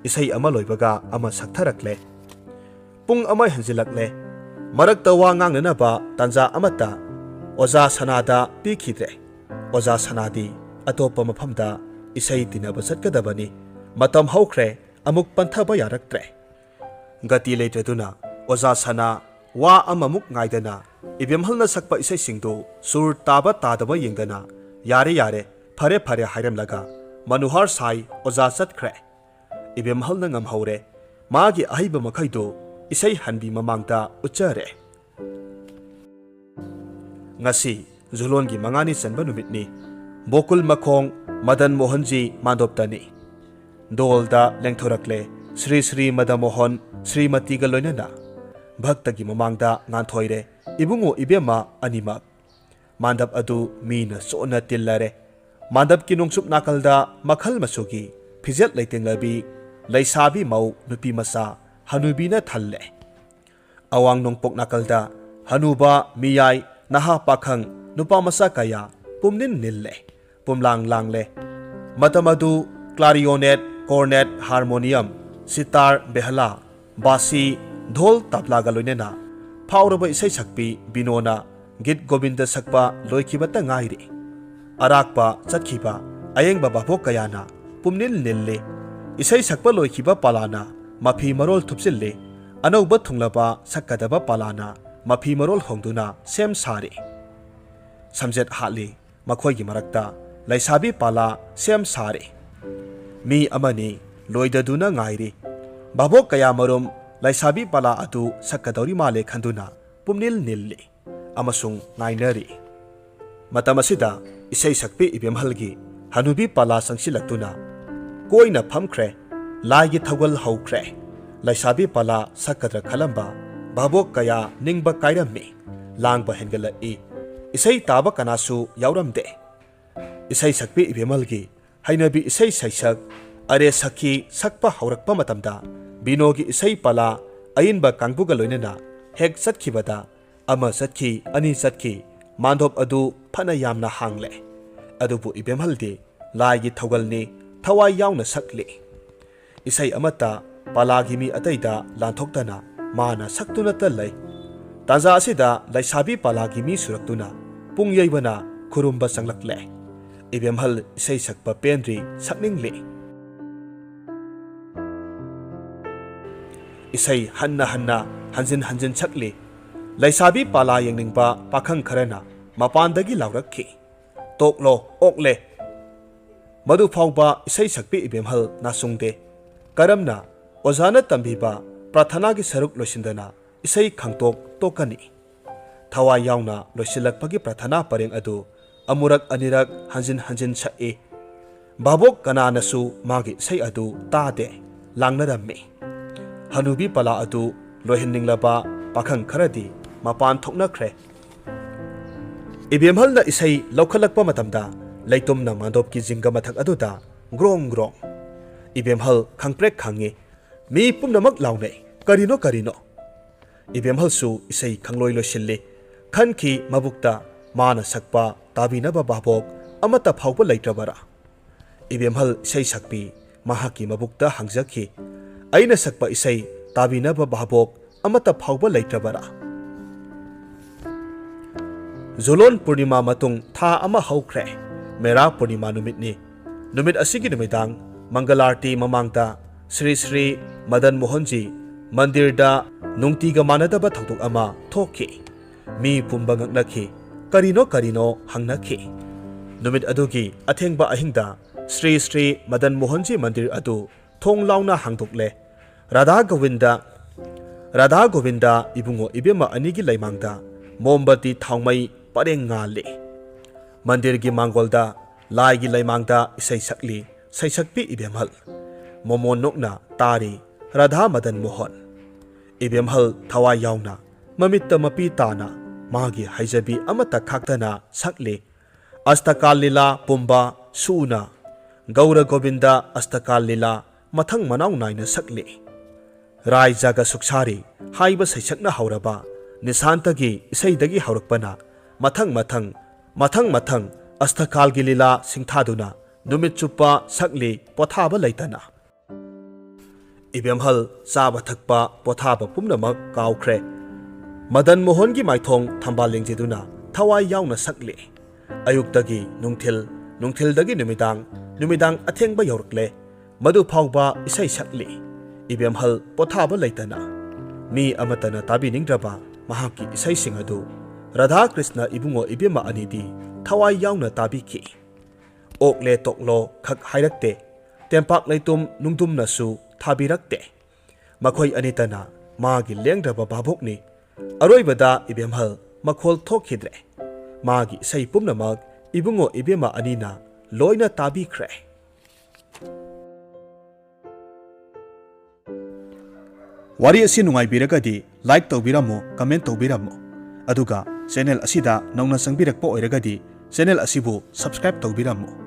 ꯏꯁꯩ ꯑꯃ ꯂꯣꯏꯕꯒ ꯑꯃ ꯁꯛꯊꯔꯛꯂꯦ꯫ ꯄꯨꯡ ꯑꯃ ꯍꯦꯟꯖꯤꯜꯂꯛꯂꯦ꯫ ꯃꯔꯛꯇ ꯋꯥ ꯉꯥꯡꯅꯅꯕ ꯇꯥꯟꯖꯥ ꯑꯃꯠꯇ ꯑꯣꯖꯥ ꯁꯅꯥꯗ ꯄꯤꯈꯤꯗ꯭ꯔꯦ꯫ ꯑꯣꯖꯥ ꯁꯅꯥꯗꯤ ꯑꯇꯣꯞꯄ ꯃꯐꯝꯗ ꯏꯁꯩ ꯇꯤꯟꯅꯕ ꯆꯠꯀꯗꯕꯅꯤ꯫ ꯃꯇꯝ ꯍꯧꯈ꯭ꯔꯦ, ꯑꯃꯨꯛ ꯄꯟꯊꯕ ꯌꯥꯔꯛꯇ꯭ꯔꯦ꯫ ꯒꯇꯤ ꯂꯩꯇ꯭ꯔꯗꯨꯅ ꯑꯣꯖꯥ ꯁꯅꯥ ꯋꯥ ꯑꯃꯃꯨꯛ ꯉꯥꯏꯗꯅ ꯏꯕꯦꯝꯍꯜꯅ ꯁꯛꯄ ꯏꯁꯩꯁꯤꯡꯗꯨ ꯁꯨꯔ ꯇꯥꯕ ꯇꯥꯗꯕ ꯌꯦꯡꯗꯅ, "ꯌꯥꯔꯦ, ꯌꯥꯔꯦ, ꯐꯔꯦ, ꯐꯔꯦ" ꯍꯥꯏꯔꯝꯂꯒ ꯃꯅꯣꯍꯔ ꯁꯥꯏ ꯑꯣꯖꯥ ꯆꯠꯈ꯭ꯔꯦ꯫ ꯏꯕꯦꯝꯍꯜꯅ ꯉꯝꯍꯧꯔꯦ꯫ ꯃꯥꯒꯤ ꯑꯍꯩꯕ ꯃꯈꯩꯗꯨ ꯏꯁꯩ ꯍꯟꯕꯤ ꯃꯃꯥꯡꯗ ꯎꯠꯆꯔꯦ꯫ ꯉꯁꯤ ꯖꯨꯂꯣꯟꯒꯤ ꯃꯉꯥꯅꯤ ꯆꯟꯕ ꯅꯨꯃꯤꯠꯅꯤ꯫ ꯕꯣꯀꯨꯜ ꯃꯈꯣꯡ ꯃꯗꯟ ꯃꯣꯍꯟꯖꯤ ꯃꯥꯟꯗꯣꯞꯇꯅꯤ꯫ ꯗꯣꯜꯗ ꯂꯦꯡꯊꯣꯔꯛꯂꯦ ꯁ꯭ꯔꯤ ꯁ꯭ꯔꯤ ꯃꯗꯟ ꯃꯣꯍꯟ ꯁ꯭ꯔꯤꯃꯇꯤꯒ ꯂꯣꯏꯅꯅ꯫ ꯚꯛꯇꯒꯤ ꯃꯃꯥꯡꯗ ꯉꯥꯟꯊꯣꯏꯔꯦ ꯏꯕꯨꯡꯉꯣ ꯏꯕꯦꯝꯃ ꯑꯅꯤꯃꯛ꯫ ꯃꯥꯟꯗꯞ ꯑꯗꯨ ꯃꯤꯅ ꯆꯣꯟꯅ ꯇꯤꯜꯂꯔꯦ꯫ ꯃꯥꯟꯗꯞꯀꯤ ꯅꯣꯡꯆꯨꯞ ꯅꯥꯀꯜꯗ ꯃꯈꯜ ꯃꯆꯨꯒꯤ ꯐꯤꯖꯦꯠ ꯂꯩꯇꯦꯡꯂꯕꯤ ꯂꯩꯁꯥꯕꯤ ꯃꯧ ꯅꯨꯄꯤ ꯃꯆꯥ ꯍꯅꯨꯕꯤꯅ ꯊꯜꯂꯦ꯫ ꯑꯋꯥꯡ ꯅꯣꯡꯄꯣꯛ ꯅꯥꯀꯜꯗ ꯍꯅꯨꯕ, ꯃꯤꯌꯥꯏ, ꯅꯍꯥ ꯄꯥꯈꯪ, ꯅꯨꯄꯥ ꯃꯆꯥ ꯀꯌꯥ ꯄꯨꯝꯅꯤꯜ ꯅꯤꯜꯂꯦ꯫ ꯄꯨꯝꯂꯥꯡ ꯂꯥꯡꯂꯦ꯫ ꯃꯇꯝ ꯑꯗꯨ ꯀ꯭ꯂꯥꯔꯤꯌꯣꯅꯦꯠ, ꯀꯣꯔꯅꯦꯠ, ꯍꯥꯔꯃꯣꯅꯤꯌꯝ, ꯁꯤꯇꯥꯔ, ꯕꯦꯍꯂꯥ, ꯕꯥꯁꯤ, ꯙꯣꯜ, ꯇꯕ꯭ꯂꯥꯒ ꯂꯣꯏꯅꯅ ꯐꯥꯎꯔꯕ ꯏꯁꯩ ꯁꯛꯄꯤ ꯕꯤꯅꯣꯅ ꯒꯤꯠ ꯒꯣꯕꯤꯟꯗ ꯁꯛꯄ ꯂꯣꯏꯈꯤꯕꯇ ꯉꯥꯏꯔꯤ꯫ ꯑꯔꯥꯛꯄ ꯆꯠꯈꯤꯕ ꯑꯌꯦꯡꯕ ꯚꯥꯕꯣꯛ ꯀꯌꯥꯅ ꯄꯨꯝꯅꯤꯜ ꯅꯤꯜꯂꯤ꯫ ꯏꯁꯩ ꯁꯛꯄ ꯂꯣꯏꯈꯤꯕ ꯄꯥꯂꯥꯅ ꯃꯐꯤ ꯃꯔꯣꯜ ꯊꯨꯞꯆꯤꯜꯂꯤ꯫ ꯑꯅꯧꯕ ꯊꯨꯡꯂꯕ ꯁꯛꯀꯗꯕ ꯄꯥꯂꯥꯅ ꯃꯐꯤ ꯃꯔꯣꯜ ꯍꯣꯡꯗꯨꯅ ꯁꯦꯝ ꯁꯥꯔꯤ꯫ ꯁꯝꯖꯦꯠ ꯍꯥꯠꯂꯤ꯫ ꯃꯈꯣꯏꯒꯤ ꯃꯔꯛꯇ ꯂꯩꯁꯥꯕꯤ ꯄꯥꯂꯥ ꯁꯦꯝ ꯁꯥꯔꯤ꯫ ꯃꯤ ꯑꯃꯅꯤ ꯂꯣꯏꯗꯗꯨꯅ ꯉꯥꯏꯔꯤ꯫ ꯚꯥꯕꯣꯛ ꯀꯌꯥꯃꯔꯨꯝ ꯂꯩꯁꯥꯕꯤ ꯄꯥꯂꯥ ꯑꯗꯨ ꯁꯛꯀꯗꯧꯔꯤ ꯃꯥꯜꯂꯦ ꯈꯟꯗꯨꯅ ꯄꯨꯝꯅꯤꯜ ꯅꯤꯜꯂꯤ ꯑꯃꯁꯨꯡ ꯉꯥꯏꯅꯔꯤ꯫ ꯃꯇꯝ ꯑꯁꯤꯗ ꯏꯁꯩ ꯁꯛꯄꯤ ꯏꯕꯦꯝꯍꯜꯒꯤ ꯍꯅꯨꯕꯤ ꯄꯥꯂꯥ ꯆꯪꯁꯤꯜꯂꯛꯇꯨꯅ ꯀꯣꯏꯅ ꯐꯝꯈ꯭ꯔꯦ꯫ ꯂꯥꯏꯒꯤ ꯊꯧꯒꯜ ꯍꯧꯈ꯭ꯔꯦ꯫ ꯂꯩꯁꯥꯕꯤ ꯄꯥꯂꯥ ꯁꯛꯀꯗ꯭ꯔꯥ ꯈꯜꯂꯝꯕ ꯚꯥꯕꯣꯛ ꯀꯌꯥ ꯅꯤꯡꯕ ꯀꯥꯏꯔꯝꯃꯤ꯫ ꯂꯥꯡꯕ ꯍꯦꯟꯒꯠꯂꯛꯏ꯫ ꯏꯁꯩ ꯇꯥꯕ ꯀꯅꯥꯁꯨ ꯌꯥꯎꯔꯝꯗꯦ꯫ ꯏꯁꯩ ꯁꯛꯄꯤ ꯏꯕꯦꯝꯍꯜꯒꯤ ꯍꯩꯅꯕꯤ ꯏꯁꯩ ꯁꯩꯁꯛ ꯑꯔꯦ ꯁꯈꯤ ꯁꯛꯄ ꯍꯧꯔꯛꯄ ꯃꯇꯝꯗ ꯕꯤꯅꯣꯒꯤ ꯏꯁꯩ ꯄꯂꯥ ꯑꯏꯟꯕ ꯀꯥꯡꯕꯨꯒ ꯂꯣꯏꯅꯅ ꯍꯦꯛ ꯆꯠꯈꯤꯕꯗ ꯑꯃ ꯆꯠꯈꯤ, ꯑꯅꯤ ꯆꯠꯈꯤ, ꯃꯥꯟꯗꯣꯞ ꯑꯗꯨ ꯐꯅ ꯌꯥꯝꯅ ꯍꯥꯡꯂꯦ꯫ ꯑꯗꯨꯕꯨ ꯏꯕꯦꯝꯍꯜꯗꯤ ꯂꯥꯏꯒꯤ ꯊꯧꯒꯜꯅꯤ, ꯊꯋꯥꯏ ꯌꯥꯎꯅ ꯁꯛꯂꯤ꯫ ꯏꯁꯩ ꯑꯃꯠꯇ ꯄꯂꯥꯒꯤ ꯃꯤ ꯑꯇꯩꯗ ꯂꯥꯟꯊꯣꯛꯇꯅ ꯃꯥꯅ ꯁꯛꯇꯨꯅꯇ ꯂꯩ꯫ ꯇꯥꯟꯖꯥ ꯑꯁꯤꯗ ꯂꯩꯁꯥꯕꯤ ꯄꯂꯥꯒꯤ ꯃꯤ ꯁꯨꯔꯛꯇꯨꯅ ꯄꯨꯡ ꯌꯩꯕꯅ ꯈꯨꯔꯨꯝꯕ ꯆꯪꯂꯛꯂꯦ꯫ ꯏꯕꯦꯝꯍꯜ ꯏꯁꯩ ꯁꯛꯄ ꯄꯦꯟꯗ꯭ꯔꯤ, ꯁꯛꯅꯤꯡꯂꯤ꯫ ꯏꯁꯩ ꯍꯟꯅ ꯍꯟꯅ ꯍꯟꯖꯤꯟ ꯍꯟꯖꯤꯟ ꯁꯛꯂꯤ꯫ ꯂꯩꯁꯥꯕꯤ ꯄꯂꯥ ꯌꯦꯡꯅꯤꯡꯕ ꯄꯥꯈꯪ ꯈꯔꯅ ꯃꯄꯥꯟꯗꯒꯤ ꯂꯥꯎꯔꯛꯈꯤ, "ꯇꯣꯛꯂꯣ, ꯑꯣꯛꯂꯦ!" ꯃꯗꯨ ꯐꯥꯎꯕ ꯏꯁꯩ ꯁꯛꯄꯤ ꯏꯕꯦꯝꯍꯜ ꯅꯥꯆꯨꯡꯗꯦ꯫ ꯀꯔꯝꯅ ꯑꯣꯖꯥꯅ ꯇꯝꯕꯤꯕ ꯄ꯭ꯔꯥꯊꯅꯥꯒꯤ ꯁꯔꯨꯛ ꯂꯣꯏꯁꯤꯟꯗꯅ ꯏꯁꯩ ꯈꯪꯇꯣꯛ ꯇꯣꯛꯀꯅꯤ? ꯊꯋꯥꯏ ꯌꯥꯎꯅ ꯂꯣꯏꯁꯤꯜꯂꯛꯄꯒꯤ ꯄ꯭ꯔꯥꯊꯅꯥ ꯄꯔꯦꯡ ꯑꯗꯨ ꯑꯃꯨꯔꯛ ꯑꯅꯤꯔꯛ ꯍꯟꯖꯤꯟ ꯍꯟꯖꯤꯟ ꯁꯛꯏ꯫ ꯚꯥꯕꯣꯛ ꯀꯅꯥꯅꯁꯨ ꯃꯥꯒꯤ ꯏꯁꯩ ꯑꯗꯨ ꯇꯥꯗꯦ, ꯂꯥꯡꯅꯔꯝꯃꯤ꯫ ꯍꯅꯨꯕꯤ ꯄꯂꯥ ꯑꯗꯨ ꯂꯣꯏꯍꯟꯅꯤꯡꯂꯕ ꯄꯥꯈꯪ ꯈꯔꯗꯤ ꯃꯄꯥꯟ ꯊꯣꯛꯅꯈ꯭ꯔꯦ꯫ ꯏꯕꯦꯝꯍꯜꯅ ꯏꯁꯩ ꯂꯧꯈꯠꯂꯛꯄ ꯃꯇꯝꯗ ꯂꯩꯇꯨꯝꯅ ꯃꯥꯟꯗꯣꯞꯀꯤ ꯖꯤꯡꯒ ꯃꯊꯛ ꯑꯗꯨꯗ ꯒ꯭ꯔꯣꯡ ꯒ꯭ꯔꯣꯡ꯫ ꯏꯕꯦꯝꯍꯜ ꯈꯪꯄ꯭ꯔꯦꯛ ꯈꯪꯉꯤ꯫ ꯃꯤ ꯄꯨꯝꯅꯃꯛ ꯂꯥꯎꯅꯩ, "ꯀꯔꯤꯅꯣ, ꯀꯔꯤꯅꯣ?" ꯏꯕꯦꯝꯍꯜꯁꯨ ꯏꯁꯩ ꯈꯪꯂꯣꯏ ꯂꯣꯏꯁꯤꯜꯂꯤ꯫ ꯈꯟꯈꯤ ꯃꯕꯨꯛꯇ, ꯃꯥꯅ ꯁꯛꯄ ꯇꯥꯕꯤꯅꯕ ꯚꯥꯕꯣꯛ ꯑꯃꯠꯇ ꯐꯥꯎꯕ ꯂꯩꯇ꯭ꯔꯕꯔꯥ? ꯏꯕꯦꯝꯍꯜ ꯏꯁꯩ ꯁꯛꯄꯤ ꯃꯍꯥꯛꯀꯤ ꯃꯕꯨꯛꯇ ꯍꯪꯖꯈꯤ, "ꯑꯩꯅ ꯁꯛꯄ ꯏꯁꯩ ꯇꯥꯕꯤꯅꯕ ꯚꯥꯕꯣꯛ ꯑꯃꯠꯇ ꯐꯥꯎꯕ ꯂꯩꯇ꯭ꯔꯕꯔꯥ?" ꯖꯨꯂꯣꯟ ꯄꯨꯔꯅꯤꯃꯥ ꯃꯇꯨꯡ ꯊꯥ ꯑꯃ ꯍꯧꯈ꯭ꯔꯦ꯫ ꯃꯦꯔꯥ ꯄꯨꯔꯅꯤꯃꯥ ꯅꯨꯃꯤꯠꯅꯤ꯫ ꯅꯨꯃꯤꯠ ꯑꯁꯤꯒꯤ ꯅꯨꯃꯤꯗꯥꯡ ꯃꯪꯒꯂꯥꯔꯇꯤ ꯃꯃꯥꯡꯗ ꯁ꯭ꯔꯤ ꯁ꯭ꯔꯤ ꯃꯗꯟ ꯃꯣꯍꯟꯖꯤ ꯃꯟꯗꯤꯔꯗ ꯅꯨꯡꯇꯤꯒ ꯃꯥꯟꯅꯗꯕ ꯊꯧꯗꯣꯛ ꯑꯃ ꯊꯣꯛꯈꯤ꯫ ꯃꯤ ꯄꯨꯝꯕ ꯉꯛꯅꯈꯤ, ꯀꯔꯤꯅꯣ ꯀꯔꯤꯅꯣ ꯍꯪꯅꯈꯤ꯫ ꯅꯨꯃꯤꯠ ꯑꯗꯨꯒꯤ ꯑꯊꯦꯡꯕ ꯑꯍꯤꯡꯗ ꯁ꯭ꯔꯤ ꯁ꯭ꯔꯤ ꯃꯗꯟ ꯃꯣꯍꯟꯖꯤ ꯃꯟꯗꯤꯔ ꯑꯗꯨ ꯊꯣꯡ ꯂꯥꯎꯅ ꯍꯥꯡꯗꯣꯛꯂꯦ꯫ ꯔꯥꯙꯥ ꯒꯣꯕꯤꯟꯗ, ꯔꯥꯙꯥ ꯒꯣꯕꯤꯟꯗ ꯏꯕꯨꯡꯉꯣ ꯏꯕꯦꯝꯃ ꯑꯅꯤꯒꯤ ꯂꯩꯃꯥꯡꯗ ꯃꯣꯝꯕꯇꯤ ꯊꯥꯎꯃꯩ ꯄꯔꯦꯡ ꯉꯥꯜꯂꯤ꯫ ꯃꯟꯗꯤꯔꯒꯤ ꯃꯥꯡꯒꯣꯜꯗ ꯂꯥꯏꯒꯤ ꯂꯩꯃꯥꯡꯗ ꯏꯁꯩ ꯁꯛꯂꯤ ꯁꯩꯁꯛꯄꯤ ꯏꯕꯦꯝꯍꯜ꯫ ꯃꯣꯃꯣꯟ ꯅꯣꯛꯅ ꯇꯥꯔꯤ ꯔꯥꯙꯥ ꯃꯗꯟ ꯃꯣꯍꯟ꯫ ꯏꯕꯦꯝꯍꯜ ꯊꯋꯥꯏ ꯌꯥꯎꯅ ꯃꯃꯤꯠꯇ ꯃꯄꯤ ꯇꯥꯅ ꯃꯥꯒꯤ ꯍꯩꯖꯕꯤ ꯑꯃꯠꯇ ꯈꯥꯛꯇꯅ ꯁꯛꯂꯤ꯫ ꯑꯁꯇꯀꯥꯜ ꯂꯤꯂꯥ ꯄꯨꯝꯕ ꯁꯨꯅ ꯒꯧꯔ ꯒꯣꯕꯤꯟꯗ ꯑꯁꯇꯀꯥꯜ ꯂꯤꯂꯥ ꯃꯊꯪ ꯃꯅꯥꯎ ꯅꯥꯏꯅ ꯁꯛꯂꯤ꯫ ꯔꯥꯏ ꯖꯒ ꯁꯨꯛꯁꯥꯔꯤ ꯍꯥꯏꯕ ꯁꯩꯁꯛꯅ ꯍꯧꯔꯕ ꯅꯤꯁꯥꯟꯇꯒꯤ ꯏꯁꯩꯗꯒꯤ ꯍꯧꯔꯛꯄꯅ ꯃꯊꯪ ꯃꯊꯪ, ꯃꯊꯪ ꯃꯊꯪ ꯑꯁꯇꯀꯥꯜꯒꯤ ꯂꯤꯂꯥ ꯁꯤꯡꯊꯥꯗꯨꯅ ꯅꯨꯃꯤꯠ ꯆꯨꯞꯄ ꯁꯛꯂꯤ ꯄꯣꯊꯥꯕ ꯂꯩꯇꯅ꯫ ꯏꯕꯦꯝꯍꯜ ꯆꯥꯕ ꯊꯛꯄ ꯄꯣꯊꯥꯕ ꯄꯨꯝꯅꯃꯛ ꯀꯥꯎꯈ꯭ꯔꯦ꯫ ꯃꯗꯟ ꯃꯣꯍꯟꯒꯤ ꯃꯥꯏꯊꯣꯡ ꯊꯝꯕꯥꯜ ꯂꯦꯡꯖꯦꯗꯨꯅ ꯊꯋꯥꯏ ꯌꯥꯎꯅ ꯁꯛꯂꯤ꯫ ꯑꯌꯨꯛꯇꯒꯤ ꯅꯨꯡꯊꯤꯜ, ꯅꯨꯡꯊꯤꯜꯗꯒꯤ ꯅꯨꯃꯤꯗꯥꯡ, ꯅꯨꯃꯤꯗꯥꯡ ꯑꯊꯦꯡꯕ ꯌꯧꯔꯛꯂꯦ꯫ ꯃꯗꯨ ꯐꯥꯎꯕ ꯏꯁꯩ ꯁꯛꯂꯤ꯫ ꯏꯕꯦꯝꯍꯜ ꯄꯣꯊꯥꯕ ꯂꯩꯇꯅ꯫ ꯃꯤ ꯑꯃꯠꯇꯅ ꯇꯥꯕꯤꯅꯤꯡꯗ꯭ꯔꯕ ꯃꯍꯥꯛꯀꯤ ꯏꯁꯩꯁꯤꯡ ꯑꯗꯨ ꯔꯥꯙꯥ ꯀ꯭ꯔꯤꯁꯅ ꯏꯕꯨꯡꯉꯣ ꯏꯕꯦꯝꯃ ꯑꯅꯤꯗꯤ ꯊꯋꯥꯏ ꯌꯥꯎꯅ ꯇꯥꯕꯤꯈꯤ꯫ ꯑꯣꯛꯂꯦ ꯇꯣꯛꯂꯣ ꯈꯛ ꯍꯥꯏꯔꯛꯇꯦ, ꯇꯦꯝꯄꯥꯛ ꯂꯩꯇꯨꯝ ꯅꯨꯡꯗꯨꯝꯅꯁꯨ ꯊꯥꯕꯤꯔꯛꯇꯦ꯫ ꯃꯈꯣꯏ ꯑꯅꯤꯇꯅ ꯃꯥꯒꯤ ꯂꯦꯡꯗ꯭ꯔꯕ ꯚꯥꯕꯣꯛꯅꯤ꯫ ꯑꯔꯣꯏꯕꯗ ꯏꯕꯦꯝꯍꯜ ꯃꯈꯣꯜ ꯊꯣꯛꯈꯤꯗ꯭ꯔꯦ꯫ ꯃꯥꯒꯤ ꯏꯁꯩ ꯄꯨꯝꯅꯃꯛ ꯏꯕꯨꯡꯉꯣ ꯏꯕꯦꯝꯃ ꯑꯅꯤꯅ ꯂꯣꯏꯅ ꯇꯥꯕꯤꯈ꯭ꯔꯦ꯫ ꯋꯥꯔꯤ ꯑꯁꯤ ꯅꯨꯡꯉꯥꯏꯕꯤꯔꯒꯗꯤ like ꯇꯧꯕꯤꯔꯝꯃꯨ, comment ꯇꯧꯕꯤꯔꯝꯃꯨ, ꯑꯗꯨꯒ channel ꯑꯁꯤꯗ ꯅꯧꯅ ꯆꯪꯕꯤꯔꯛꯄ ꯑꯣꯏꯔꯒꯗꯤ channel ꯑꯁꯤꯕꯨ subscribe ꯇꯧꯕꯤꯔꯝꯃꯨ꯫